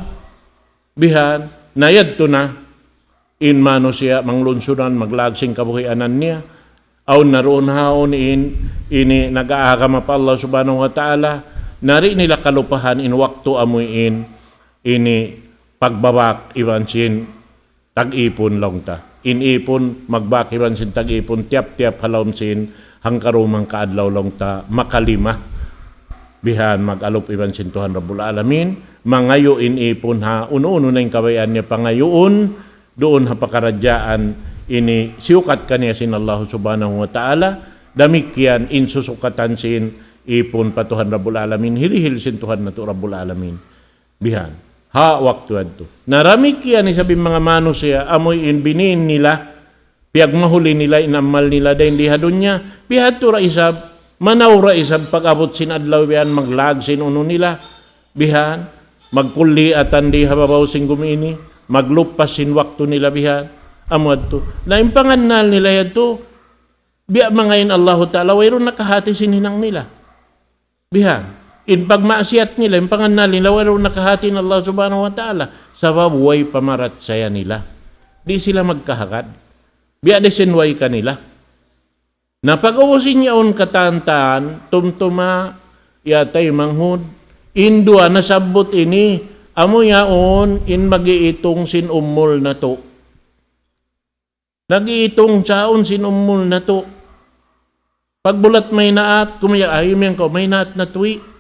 bihan, na yadtu na in manusiya' manglunsuran, maglaag sin kabuhianan niya. Awn na duun haun in, ini nag-aagama pa Allah Subhanahu wa Ta'ala, na di' nila kalupahan in waktu amuin, ini pagbabak iban sin tag-īpun laung ta. In īpun, magbak iban sin tag-īpun, tiyap-tiyap ha lawm sin hangkarum hangkaadlaw laung ta, makalima. Bihan mag-alup iban sin Tuhan Rabbul Alamin, mangayu' in īpun ha, unu-unu na in kabayaan niya pangayuun, duun ha pakaradjaan ini siyukat kaniya sin Allah Subhanahu wa Ta'ala, damikkiyan in susukatan sin īpun pa Tuhan Rabbul Alamin, hilihil sin Tuhan natu' Rabbul Alamin. Bihan. Ha waktu yadtu. Na damikkiyan isab in manga manusiya', amuin biniin nila, piyagmahuli nila in amal nila dayn di ha dunya, bihadtu da isab, manaw da isab pag-abut sin adlaw bihan maglaag sin unu nila, bihan, magkulliatan di ha babaw sin gumi ini, maglupas sin waktu nila bihan, amu yadtu. Na in pangannal nila yadtu, biya' manga in Allahu Ta'ala, wayruun nakahati sin hinang nila. Bihan. In pagmaksiyat nila, in pangannal nila, wayruun nakahati in Allah Subhanahu wa Ta'ala. Sabab way pamarachaya nila. Di' sila magkahagad. Biya' da sin way kanila. Na pag'ubus in yaun katantan, tumtuma, ya taymanghud, in duwa nasabbut ini, amu yaun in mag-iitung sin umul natu'. Nag-iitung sa yaun sin umul natu'. Pagbulat mahinaat, kumiya, ay, miyan kaw, mahinaat na tuwi'.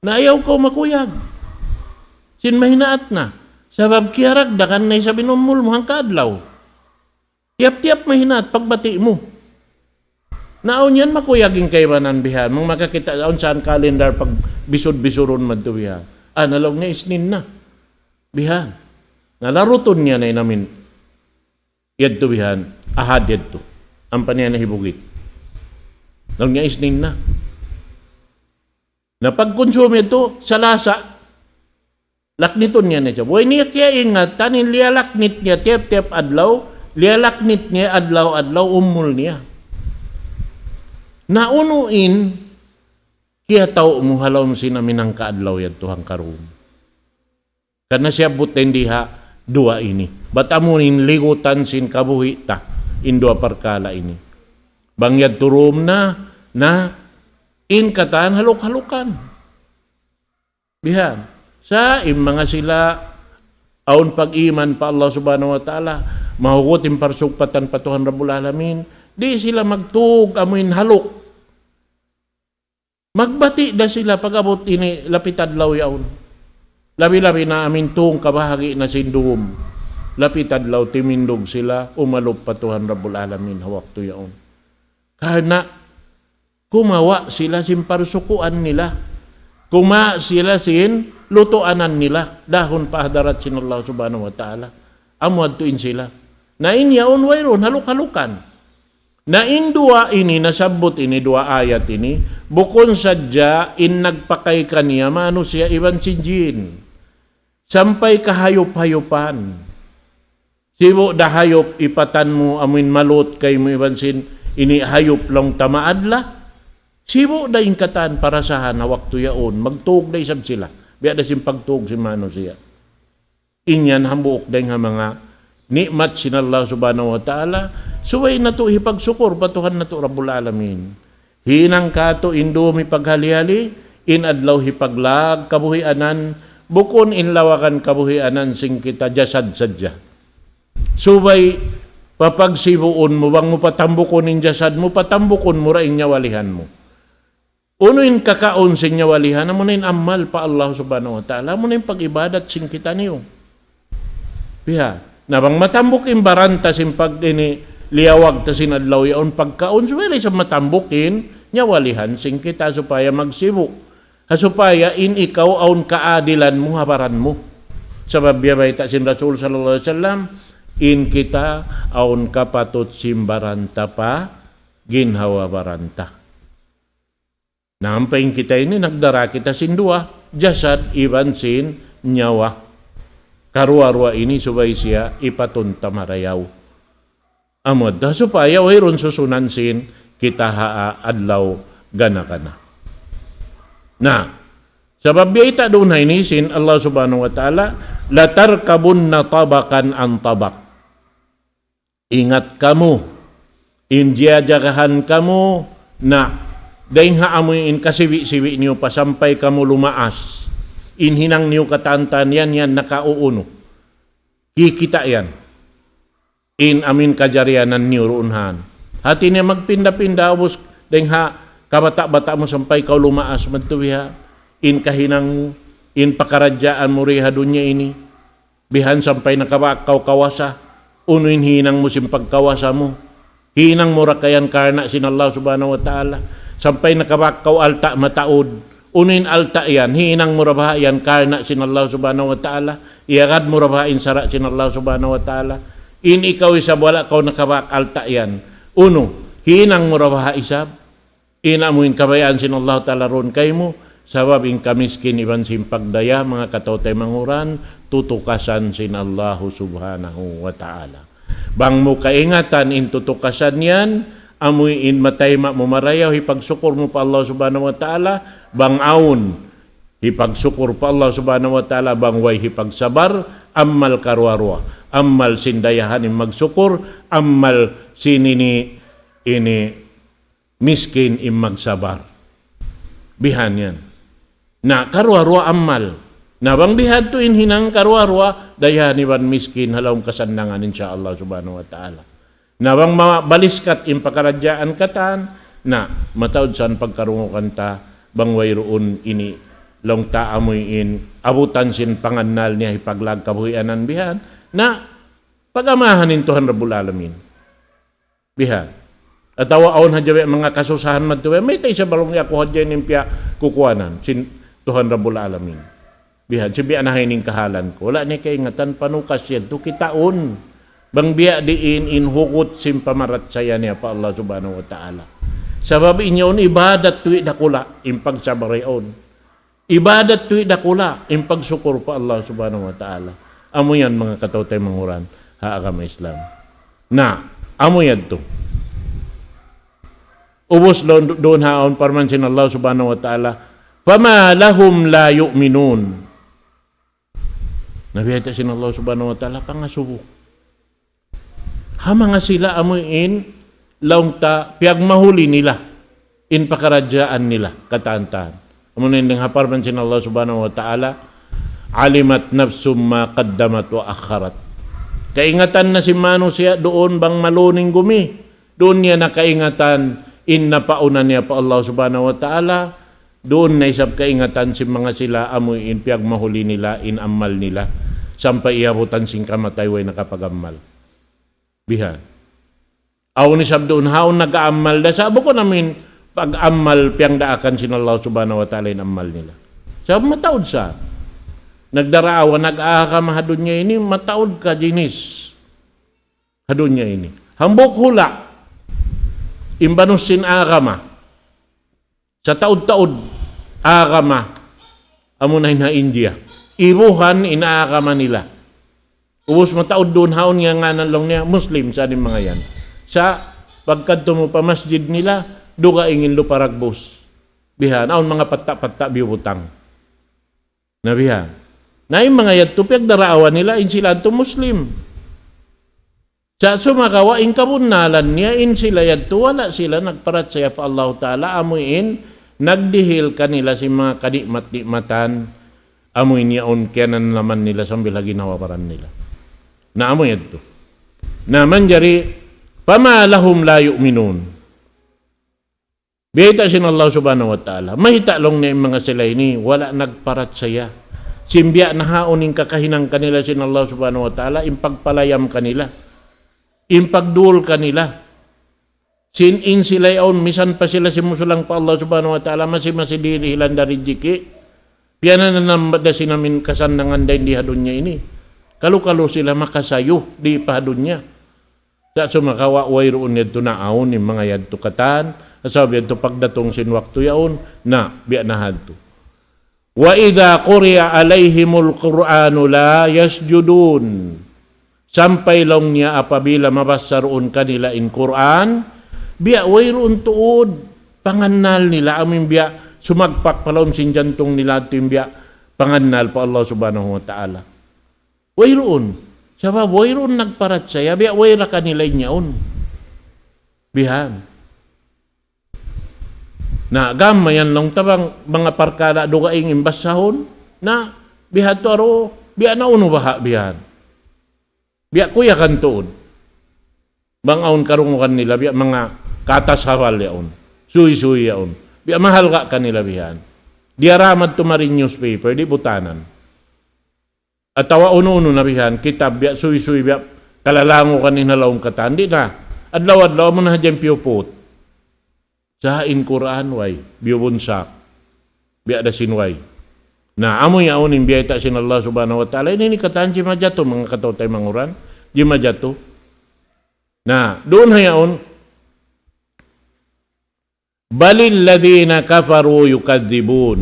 Na ayaw kaw makuyag sin mahinaat na. Sabab kiyaragdagan na isab in umul mu hangka adlaw. Tiyap-tiyap mahinaat, pagbati' mu. Na awn yan makuyag in kaibanan bihan. Mang makakita' awn saan kalendar pagbisud-bisurun madtu bihan. Ah, na laung niya Isnin na. Bihan. Na larutun niya na in amin. Yadtu bihan, Ahad yadtu. Ampa niya na hibugit. Laung niya Isnin na. Na pagkunsum yadtu, Salasa. Laknitun niya na siya. Way niya kiyaingatan in liyalaknit niya tiyap-tiyap adlaw, liyalaknit niya adlaw-adlaw umul niya. Na unu in kiyatau' mu ha lawm sin amin hangka adlaw yadtu hangkarum. Karna' siyabbut dayn di ha duwa ini. Bat amu in ligutan sin kabuhi' ta in duwa parkala' ini. Bang yadtu dum na, na in katan haluk-halukan. Bihan. Sa' in manga sila awn pag-iman pa Allah Subhanahu wa Ta'ala, mahugut in parsugpatan pa Tuhan Rabbul Alamin, di' sila magtug amuin haluk. Magbati' da sila pag-abut ini lapit adlaw yaun. Labi-labi na amin tung kabahagi' na sin dum. Lapit adlaw timindug sila, umalup pa Tuhan Rabbul Alamin ha waktu yaun. Karna' kumawa' sila sin parsukuan nila. Kumawa' sila sin lutuanan nila. Dahun pa hadarat sin Allah Subhanahu wa Ta'ala. Amu adtu in sila. Na in yaun wayruun haluk-halukan. Na in duwa ini, nasabbut ini, duwa ayat ini, bukun sadja in nagpakay kaniya manusiya' iban sin jin. Sampay kahayup-hayupan. Sibu' da hayup ipatan mu, amuin malut kaymu iban sin ini hayup laung ta maadla. Sibu' da in katan parasahan ha waktu yaun, magtug da isab sila. Biya' da sin pagtug sin manusiya'. In yan hambuuk dayn ha manga ni'mat sin Allah Subhanahu wa Ta'ala, subay natu' hipagsukur pa Tuhan natu' Rabbul Alamin. Hinang katu' in dum hipaghali-hali, in adlaw hipaglag kabuhianan, bukun in lawagan kabuhianan sin kita jasad sadja. Subay papagsibuun mu, bang mu patambukun in jasad mu, patambukun mu ra in nyawalihan mu. Unu in kakaun sin nyawalihan, amuna in amal pa Allah Subhanahu wa Ta'ala, amuna in pag-ibadat sin kitaniyu. Biha'. Na bang matambuk in baran ta sin pag ini liyawag ta sin adlaw yaun pagkaun, subay da isab matambuk in nyawalihan sin kita supaya magsibu'. Ha supaya in ikaw awn kaadilan mu ha baran mu. Sabab biya' bayta' sin Rasul sallallahu alayhi wasallam, in kita awn kapatut sin baran ta pa ginhawa-baran ta. Na ampa in kita ini nagdara kita sin duwa, jasad iban sin nyawa. Karuwa-ruwa ini subay siya ipatun ta marayaw. Amu da supaya wayruun susunan sin kita ha adlaw gana-gana. Na, sabab biya' ita duun ha ini sin Allah Subhanahu wa Ta'ala, لَتَرْكَبُنَّ طَبَقًا عَنْ طَبَقٍ. Ingat kamu, in jiyajagahan kamu, na dayn ha amu in kasibi'-sibi' niyu pa sampay kamu lumaas. In hinang niyu katantan yan, yan nakauunu. Kikita' yan. In amin kajarianan niyu ruun han. Hati niya magpinda-pinda ubus dayn ha kabata'-bata' mu sampay kaw lumaas madtu biha'. In kahinang mu, in pakaradjaan mu ri ha dunya ini. Bihan sampay nakabaak kaw kawasa. Unu in hinang mu sin pagkawasa mu? Hinang mu ra ka yan karna' sin Allah Subhanahu wa Ta'ala. Sampay nakabaak kaw alta' mataud. Unu in alta' yan? Hinang mu ra baha' yan karna' sin Allah Subhanahu wa Ta'ala. Iyagad mu ra baha' in sara' sin Allah Subhanahu wa Ta'ala. In ikaw isab wala' kaw nakabaak alta' yan. Unu, hinang mu ra baha' isab. In amu in kabayaan sin Allah Ta'ala run kaymu, sabab in kamiskin iban sin pagdaya, manga kataw-taymanghuran, tutukasan sin Allah Subhanahu wa Ta'ala. Bang mu kaingatan in tutukasan yan, amu in matayma' mu marayaw, hipagsukur mu pa Allah Subhanahu wa Ta'ala, bang awn, hipagsukur pa Allah Subhanahu wa Ta'ala, bang way hipagsabar, amal karuwa-ruwa, amal sin dayahan in magsukur, amal sin ini, ini, miskin in magsabar. Bihan yan. Na, karuwa-ruwa amal. Na, bang bihadtu in hinang karuwa-ruwa, dayahan iban miskin, ha lawm kasannangan, insya Allah subhanahu wa ta'ala. Na, bang mabaliskat in pakaradjaan katan, na, mataud san pagkarungugan ta, bang wayruun ini, laung ta amuin, abutan sin pangannal niya, hipaglag kabuhianan bihan, na, pagamahan in Tuhan Rabbul Alamin. Bihan. Atawa awn hadja biya' manga kasusahan madtu biya', mayta' isab laung niya aku hadja in piyakukuanan sin Tuhan Rabbul Alamin. Bihan, sin biya' na ha ini in kahalan ku. Wala' niya kaingatan panukas yadtu kitaun. Bang biya' diin in hugut sin pamarachaya niya pa Allah Subhanahu wa Ta'ala. Sabab in yaun ibadat tuwi' dakula', in pagsabar yaun. Ibadat tuwi' dakula', in pagsukur pa Allah Subhanahu wa Ta'ala. Amu yan manga kataw-taymanghuran ha agama Islam. Na, amu yadtu. Ubus duun, duun ha awn parman sin Allah Subhanahu wa Ta'ala, فَمَا لَهُمْ لَا يُؤْمِنُونَ. Na biya' ta sin Allah Subhanahu wa Ta'ala, pangasubu. Ha manga sila amuin, laung ta, piyagmahuli nila, in pakaradjaan nila, katan-katan. Amu na in dayn ha parman sin Allah Subhanahu wa Ta'ala, علمت نفس ما قدمت وأخرت. Kaingatan na sin manusiya' duun bang maluni in gumi. Duun niya na kaingatan in napauna niya pa Allah Subhanahu wa Ta'ala. Duun na isab kaingatan sin manga sila amu in piyagmahuli nila in amal nila. Sampay iyabutan sin kamatay way nakapag-amal. Bihan. Awn isab duun ha yaun nag-aamal da sa' bukun amu in pag-amal piyagdaakan sin Allah Subhanahu wa Ta'ala in amal nila. Sa' mataud sa'. Nagdaraawa, nag-aagama ha dunya ini, mataud ka jinis. Ha dunya ini. Hambuuk hula'. In banus sin agama. Sa' taud-taud agama, amu na in ha India. Ibuhan in agama nila. Ubus mataud duun ha yaun ngiyanan laung niya Muslim sa' in manga yan. Sa' pagkadtu mu pa masjid nila, dugaing in lupa ragbus. Bihan, awn manga patta'-patta' biyubutang. Na bihan. Na in manga yadtu piyagdaraawan nila, in sila yadtu Muslim. Sa' sumagawa' in kabunnalan niya, in sila yadtu wala' sila nagparachaya pa Allahu Ta'ala, amu in nagdihil kanila sin manga kanikmat-nikmatan, amu in yaun kiyananaman nila sambil ha ginhawa-baran nila. Na amu yadtu. Na manjari, فما لهم لا يؤمنون. Biyayta' sin Allah Subhanahu wa Ta'ala. Mayta' laung niya in manga sila ini, wala' nagparachaya. Sin biya' na ha yaun in kakahinang kanila sin Allah Subhanahu wa Ta'ala, in pagpalayam kanila. In pagdul kanila. Sin in sila yaun, misan pa sila simusulang pa Allah Subhanahu wa Ta'ala, masi-masi dihilan da rijiki'. Piyananam da sin amin kasannangan dayn di ha dunya ini. Kalu-kalu sila makasayu di pa ha dunya. Sa' sumagawa' wayruun yadtu naawn in manga yadtu katan, sabab yadtu pagdatung sin waktu yaun, na, biya' na hadtu. وإذا قرئ عليهم القرآن لا يسجدون. Sampay laung niya apabila mabassa duun kanila in Qur'an, biya' wayruun tuud pangannal nila, amu in biya' sumagpak pa lawm sin jantung nila, yadtu in biya' pangannal pa Allah Subhanahu wa Ta'ala. Wayruun. Sabab wayruun nagparachaya, biya' way ra kanila in yaun. Bihan. Na, gam mayan laung ta bang manga parkala' dugaing in bassahun, na, biha' tu aru, biya' na unu baha' bihan. Biya' kuyagan tuud. Bang awn karungugan nila, biya' manga katas hawal yaun. Suysuy yaun. Biya' mahalga' kanila bihan. Diyara madtu mari newspaper, di' butanan. Atawa unu-unu na bihan, kitab biya' suysuy biya' kalalangu kanin ha lawm katan, di' na. Adlaw-adlaw mu na hadja in piyuput. Sa' in Qur'an way, biyubunsak. Biya' da sin way. Na, amu yaun in biyayta' sin Allah Subhanahu wa Ta'ala. Ini, ini katan jimajatu, manga kataw-taymanghuran. Jimajatu. Na, duun ha yaun, بل الذين كفروا يكذبون.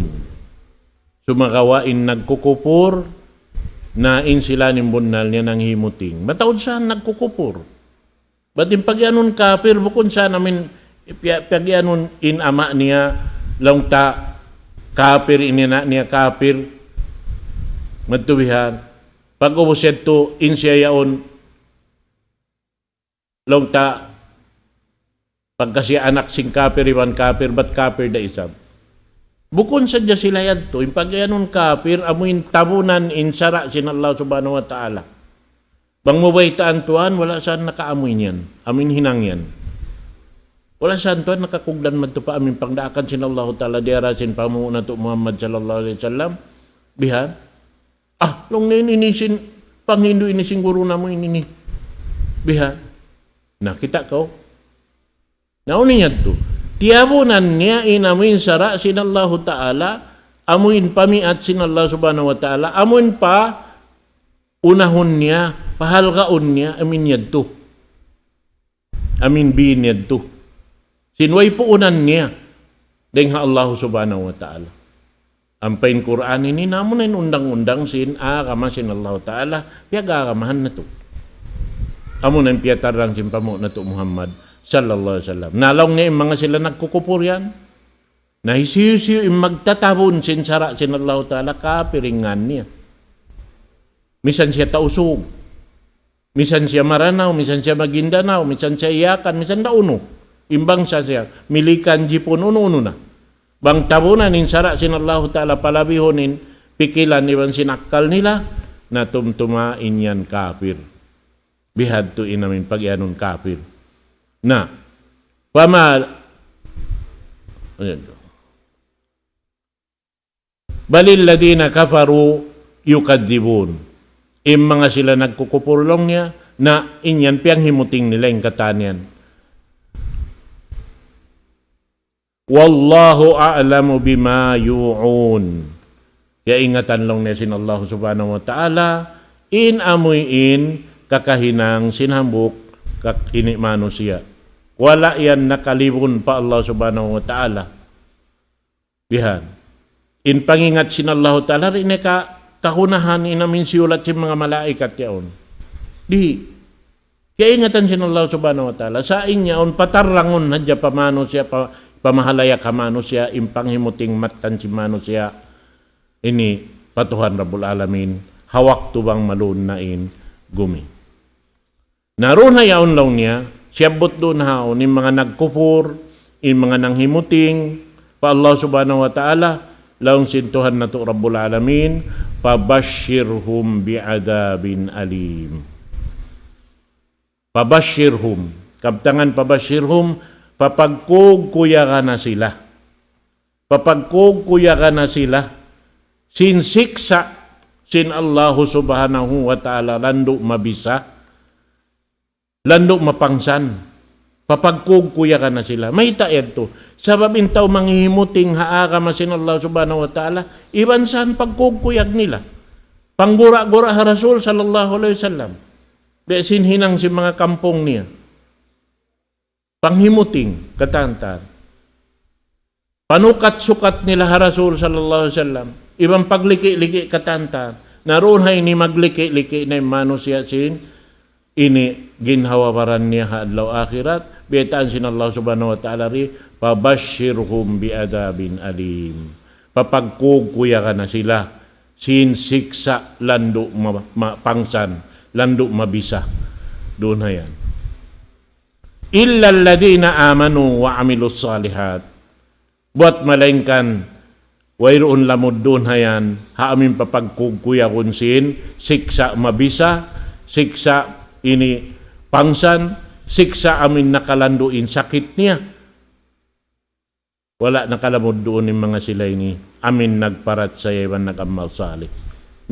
Sumagawa' in nagkukupur, na in sila in bunnal niya nanghimuting. Mataud sa nagkukupur. Bat in pagiyanun kapir, bukun sa amin piya-, pagiyanun in ama' niya, laung ta kapir, in ina' niya kapir. Madtu bihan. Pag-ubus yadtu, in siya yaun, laung ta, pagka siya anak sin kapir, iban kapir, bat kapir da isab. Bukun sadja sila yadtu, in pagiyanun kapir, amu in tabunan in sara' sin Allah Subhanahu wa Ta'ala. Bang mu baytaan tuwan, wala' sa nakaamu in yan, amu in hinang yan. Wala' sa tuwan nakakugdan madtu pa amu in pangdaakan sin Allahu Ta'ala, diyara sin panghu' natu' Muhammad sallallahu alayhi wasallam. Bihan. Ah, laung niya ini, ini sin, panghindu' ini sin guru namu' ini, ini. Bihan. Na, kita' kaw. Na, unu yadtu? Tiyabunan niya in amu in sara' sin Allahu Ta'ala, amu in pamiat sin Allah Subhanahu wa Ta'ala, amu in pa unahun niya, pahalgaun niya, amu in yadtu. Amu in biin yadtu. Sin way puunan niya dayn ha Allah Subhanahu wa Ta'ala. Ampa in Qur'an ini, na amu na in undang-undang sin agama sin Allah Ta'ala, piyag-agamahan natu'. Amu na in piyatarrang sin panghu' natu' Muhammad sallallahu alayhi wasallam. Na laung niya in manga sila nagkukupur yan. Na hisiyu-siyu in magtatabun sin sara' sin Allah Ta'ala, kapir in ngan niya. Misan siya Tausug. Misan siya Maranao, misan siya Maguindanao, misan siya Yakan, misan da unu. In bangsa siya, Milikan, Jipun, unu-unu na. Bang tabunan in sara' sin Allahu Ta'ala, palabihun in pikilan iban sin akkal nila, na tumtuma in yan kapir. Bihadtu in amin pagiyanun kapir. Na, pama-, ayan to. بل الذين كفروا يكذبون. In manga sila nagkukupur laung niya, na in yan piyanghimuting nila in katan yan. والله أعلم بما يوعون. Kaingatan laung niya sin Allah Subhanahu wa Ta'ala, in amuin kakahinang sin hambuuk kak-, ini manusiya'. Wala' yan nakalibun pa Allah Subhanahu wa Ta'ala. Bihan. In pangingat sin Allahu Ta'ala, di' na ka-, kahunahan in amin siyulat sin manga malaikat yaun. Di'. Kaingatan sin Allah Subhanahu wa Ta'ala. Sa' in yaun patarrangun hadja pa manusiya', pa, pamahalayak ha manusiya', in panghimuting mattan sin manusiya'. Ini pa Tuhan Rabbul Alamin. Ha waktu bang malun na in gumi. Na duun ha yaun laung niya, siyabbut duun ha yaun, in manga nagkupur, in manga nanghimuting, pa Allah Subhanahu wa Ta'ala, laung sin Tuhan natu' Rabbul Alamin, فبشرهم بعذاب أليم. فبشرهم. Kabtangan فبشرهم, papagkugkuyaga na sila. Papagkugkuyaga na sila. Sin siksa', sin Allahu Subhanahu wa Ta'ala, landu' mabisa. Landu' mapangsan. Papagkugkuyaga na sila. Mayta' yadtu? Sabab in tau manghihimuting ha agama sin Allah Subhanahu wa Ta'ala, iban san pagkugkuyag nila. Panggura-gura ha Rasul sallallahu alayhi wasallam. Di' sin hinang sin manga kampung niya. Panghimuting, katan-katan. Panukat-sukat nila ha Rasul sallallahu alayhi wasallam. Iban pagliki-liki, katan-katan. Na duun ha ini magliki-liki na in manusiya' sin ini ginhawa-baran niya ha adlaw akhirat. Baytaan sin Allah Subhanahu wa Ta'ala ri, فبشرهم بعذاب أليم. Papagkugkuyaga na sila sin siksa' landu' ma-, ma-, pangsan, landu' mabisa. Duun ha yan. إلا الذين آمنوا وعملوا الصالحات. Buwat malaingkan, wayruun lamud duun ha yan, ha amin papagkugkuyagun sin, siksa' mabisa, siksa' ini pangsan, siksa' amin nakalandu' in sakit niya. Wala' nakalamud duun in manga sila ini, amin nagparachaya iban nag-amal salih.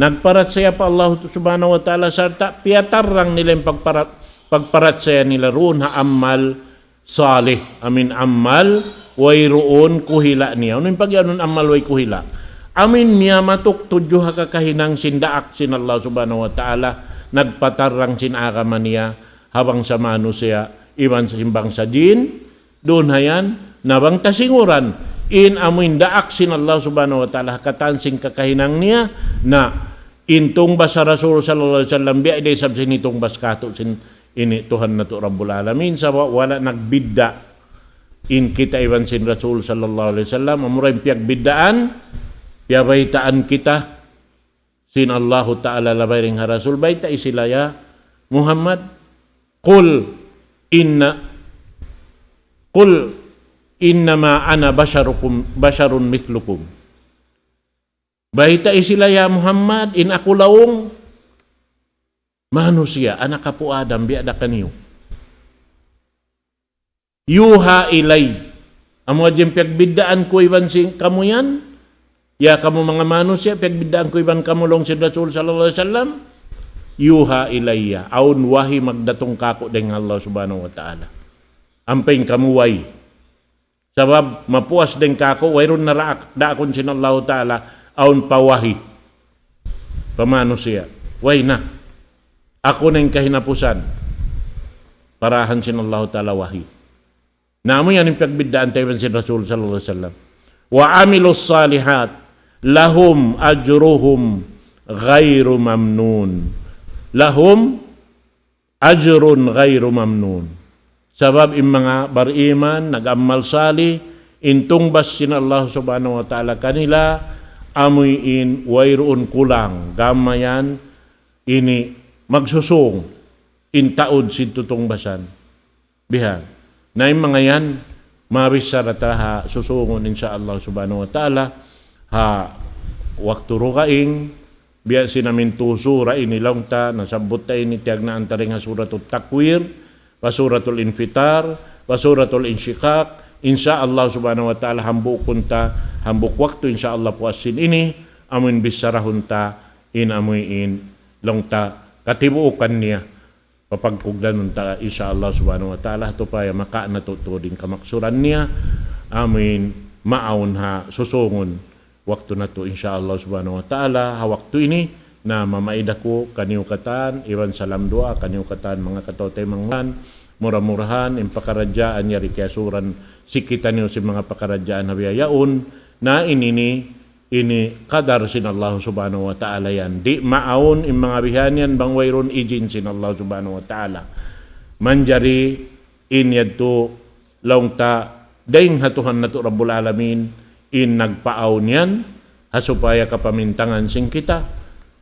Nagparachaya pa Allah Subhanahu wa Ta'ala sarta' piyatarrang nila in pagpara-, pagparachaya nila duun ha amal salih, amin amal wayruun kuhila' niya. Unu in pagiyanun amal way kuhila'? Amin miyamatuk tudju ha kakahinang sin daak sin Allah Subhanahu wa Ta'ala, nagpatarrang sin agama niya ha bangsa manusiya', iban sin bangsa jin, duun ha yan, na bang ta singuran, in amuin daak sin Allah Subhanahu wa Ta'ala, ha katan sin kakahinang niya, na in tungbas ha Rasul sallallahu alayhi wasallam, biya' da isab sin hitungbas katu' sin ini Tuhan natu' Rabbul Alamin, sabab wala' nagbidda' in kita iban sin Rasul sallallahu alayhi wasallam, amura in piyagbiddaan, piyabaytaan kita, sin Allahu Ta'ala labay dayn ha Rasul, baytai sila ya Muhammad, قل إن، قل إنما أنا بشركم، بشر مثلكم. Baytai sila ya Muhammad, in aku laung manusiya', anak apu' Adam, biya' da kaniyu. يوحى إلي. Amu hadja in piyagbiddaan ku iban sin kamu yan. Ya kamu manga manusiya', piyagbiddaan ku iban kamu laung sin Rasul sallallahu alayhi wasallam. يوحى إلي. Awn wahi magdatung kāku' dayn ha Allah Subhanahu wa Ta'ala. Ampa in kamu way. Sabab mapuas dayn kāku', wayruun na daak-, daakun sin Allahu Ta'ala, awn pa wahi. Pa manusiya'. Way na. Aku na in kahinapusan. Parahan sin Allahu Ta'ala wahi. Na amu yan in piyagbiddaan ta iban sin Rasul sallallahu alayhi wasallam. وعملوا الصالحات لهم أجرهم غير ممنون. لهم أجر غير ممنون. Sabab in manga bariman, nag-amal salih, in tungbas sin Allah Subhanahu wa Ta'ala kanila, amuin wayruun kulang, gam mayan ini magsusung, in taud sin tutungbasan. Bihan. Na in manga yan, mabichara ta ha susungun, insya Allah Subhanahu wa Ta'ala, ha waktu dugaing, biya' sin amin tu sura ini laung ta, nasabbut ta ini tiyagnaan ta dayn ha Suratul Takwir, pa Suratul Infitar, pa Suratul Inshiqaq, insya Allah subhanahu wa ta'ala hambuukun ta, hambuuk waktu insya Allah puas sin ini, amuin bissarahun ta, in amuin laung ta, katibuukan niya, papagkugdanun ta, insya Allah subhanahu wa ta'ala, supaya makawa' natu' tuud in kamaksuran niya, amuin maawn ha susungun waktu natu', insya Allah subhanahu wa ta'ala, ha waktu ini, na mamaid aku kaniyu katan, iban salam duwaa kaniyu katan, manga kataymanghuran, mura-murahan, in pakaradjaan yari kiyasuran sin kitaniyu sin manga pakaradjaan ha bihaun, na ini ini, ini kadar sin Allah subhanahu wa ta'ala yan. Di' maawn in manga bihan yan bang wayruun ijin sin Allah subhanahu wa ta'ala. Manjari in yadtu laung ta dayn ha Tuhan natu' Rabbul Alamin in nagpaawn yan, ha supaya kapamintangan sin kita.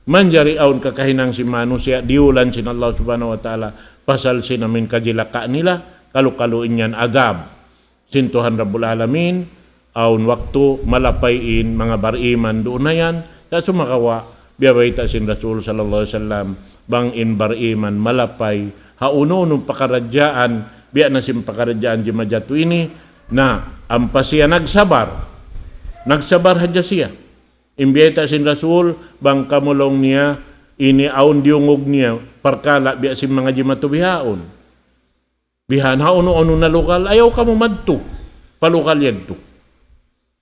Manjari awn kakahinang sin manusiya', diyulan sin Allah subhanahu wa ta'ala, pasal sin amin kajilaka nila, kalu-kalu in yan adab sin Tuhan Rabbul Alamin, awn waktu malapay in manga bariman duun na yan, sa' sumagawa', biya' bayta' sin Rasul sallallahu alayhi wasallam, bang in bariman malapay, ha unu-unu pakaradjaan, biya' na sin pakaradjaan jimajatu ini, na ampa siya nagsabar, nagsabar hadja siya. In bayta' sin Rasul, bang kamu laung niya, ini awn diyungug niya, parkala' biya' sin manga jimatu bihaun. Bihan ha unu-unu na lugal, ayaw kamu madtu pa lugal yadtu.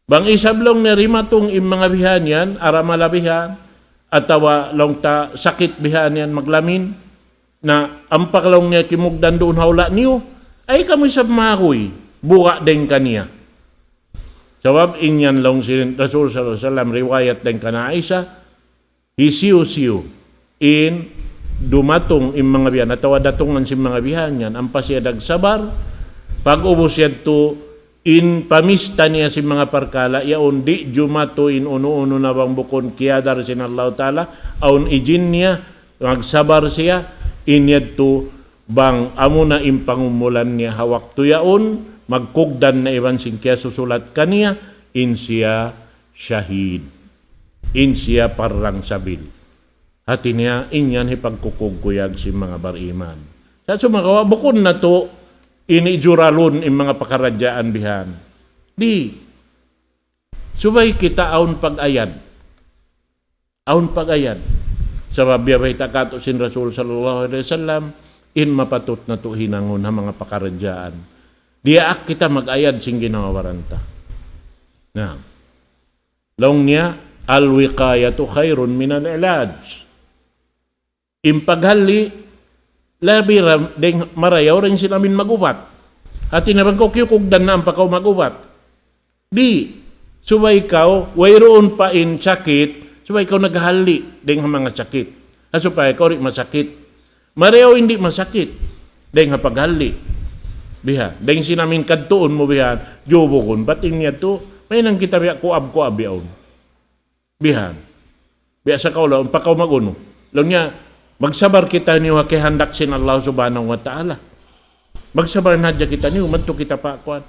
Bang isab laung niya dimatung in manga bihan yan, aramala bihan, atawa laung ta sakit bihan yan maglamin, na ampa laung niya kimugdan duun ha hula' niyu, ayaw kamu isab maguy, buga' dayn kaniya. Sabab in yan laung sin Rasul sallallahu alayhi wasallam, riwayat dayn kan Aisha, hisiyu-siyu in dumatung in manga bihan, atawa datungan sin manga bihan yan, ampa siya nagsabar, pag-ubus yadtu, in pamista niya sin manga parkala', yaun di' jumatu in unu-unu na bang bukun kiyadar sin Allah ta'ala, awn ijin niya, magsabar siya, in yadtu bang amuna in pangumulan niya ha waktu yaun, magkugdan na iban sin kiyasusulat kaniya, in siya shahid. In siya parrang sabil. Hati niya, in yan hipagkukug-kuyag sin manga bariman. Sa' sumagawa', bukun natu' ini juralun in manga pakaradjaan bihan. Di'. Subay kita awn pag-ayad. Awn pag-ayad. Sabab biya' bayta' katu' sin Rasul sallallahu alayhi wasallam, in mapatut natu' hinangun ha manga pakaradjaan. Diyaak kita mag-ayad sin ginhawa-baran ta. Na. Laung niya, الوقاية خير من العلاج. In paghalli', labi ra dayn marayaw dayn sin amin mag-ubat. Hati niya bang kaw kiyukugdan na ampa kaw mag-ubat. Di', subay kaw, wayruun pa in sakit, subay kaw naghalli' dayn ha manga sakit. Ha supaya kaw di' masakit. Marayaw in di' masakit. Dayn ha paghalli'. Biha, dayn sin amin kadtuun mu biha, jubugun, bat in yadtu, mahinang kita biya' kuab-kuab yaun. Bihan. Biya' sa kaw laung, pa kaw mag-unu. Laung niya, magsabar kitaniyu ha kiyahandak sin Allah subhanahu wa ta'ala. Magsabar na hadja kitaniyu, madtu kita pa kuwan.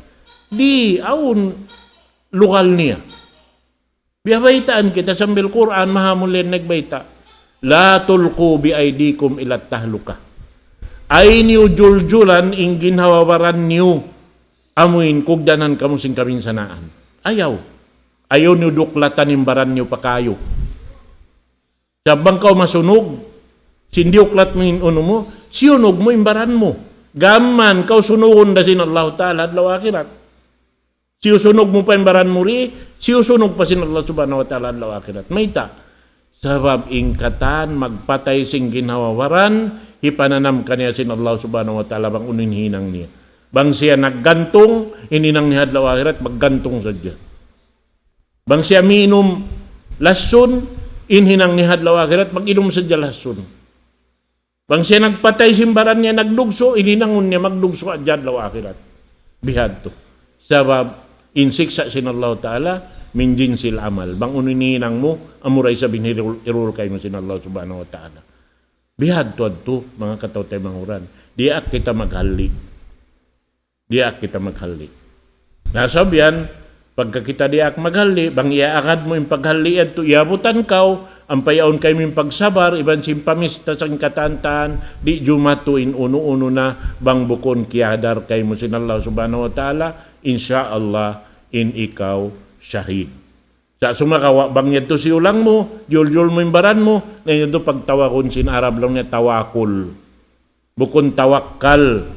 Di', awn lugal niya. Biya' baytaan kita sambil Qur'an, mahamulin nagbayta'. لا تلقوا بأيديكم إلى التهلكة. Ayaw niyu juljulan in ginhawa-baran niyu. Amuin kugdanan kamu sin kabinsanaan. Ayaw. Ayaw niyu duklatan in baran niyu pa kayu. Sa' bang kaw masunug, sin diyuklat mu in unu mu, siyunug mu in baran mu. Gam mayan kaw sunugun da sin Allah Ta'ala adlaw akhirat. Siyusunug mu pa in baran mu ri, siyusunug pa sin Allah Subhanahu wa Ta'ala adlaw akhirat. Mayta'? Sabab in katan magpatay sin ginhawa-baran, hipananam kaniya sin Allah Subhanahu wa Ta'ala bang unu in hinang niya. Bang siya naggantung, in hinang niya adlaw akhirat, maggantung sadja. Bang siya minum lasun, in hinang niya adlaw akhirat, mag-inum sadja lasun. Bang siya nagpatay sin baran niya, nagdugsu', in hinangun niya magdugsu' hadja adlaw akhirat. Bihadtu. Sabab in siksa' sin Allah Ta'ala min jinsil amal. Bang unu in hinang mu, amura isab in hirul, hirul kaymu sin Allah Subhanahu wa Ta'ala. Bihadtu adtu, manga kataymanghuran. Diyaak kita maghalli'. Diyaak kita maghalli'. Na sabab yan, Pagka kita diyaak maghalli', bang iyaagad mu in paghalli' yadtu, iyabutan kaw, ampa yaun kaymu in pagsabar, iban sin pamista sin katantan, di' jumatu in unu-unu na, bang bukun kiyadar kaymu sin Allah Subhanahu wa Ta'ala, insya Allah, in ikaw shahid. Sa' sumagawa' bang yadtu siyulang mu, jul-jul mu in baran mu, na yadtu pagtawagun sin Arab laung niya tawakul. Bukun tawakkal.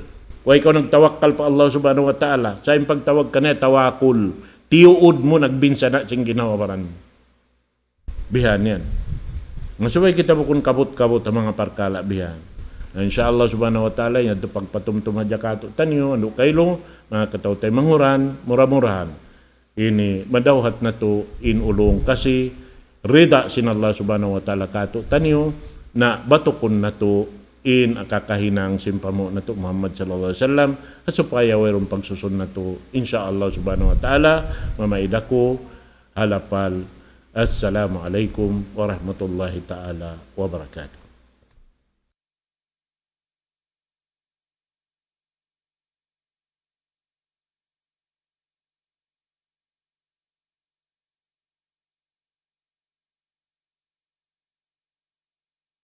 Way kaw nagtawakkal pa Allah Subhanahu wa Ta'ala. Sa' in pagtawag kaniya tawakul. Tiyuud mu nagbinsana' sin ginhawa-baran mu. Bihan yan. Nga subay kita bukun kabut-kabut ha manga parkala' bihan. Na insya Allah Subhanahu wa Ta'ala, yadtu pagpatumtum hadja kātu'niyu, andu' kailu, manga kataw-taymanghuran, mura-murahan. Ini madawhat natu' in ulung kasi rida sin Allah Subhanahu wa Ta'ala kātu'niyu, na batukun natu' in kakahinang sin panghu' natu' Muhammad sallallahu alayhi wasallam, ha supaya wayruun pagsusun natu', insya Allah Subhanahu wa Ta'ala, mamaid aku ha lapal. Assalamu alaykum warahmatullahi ta'ala wabarakatuh.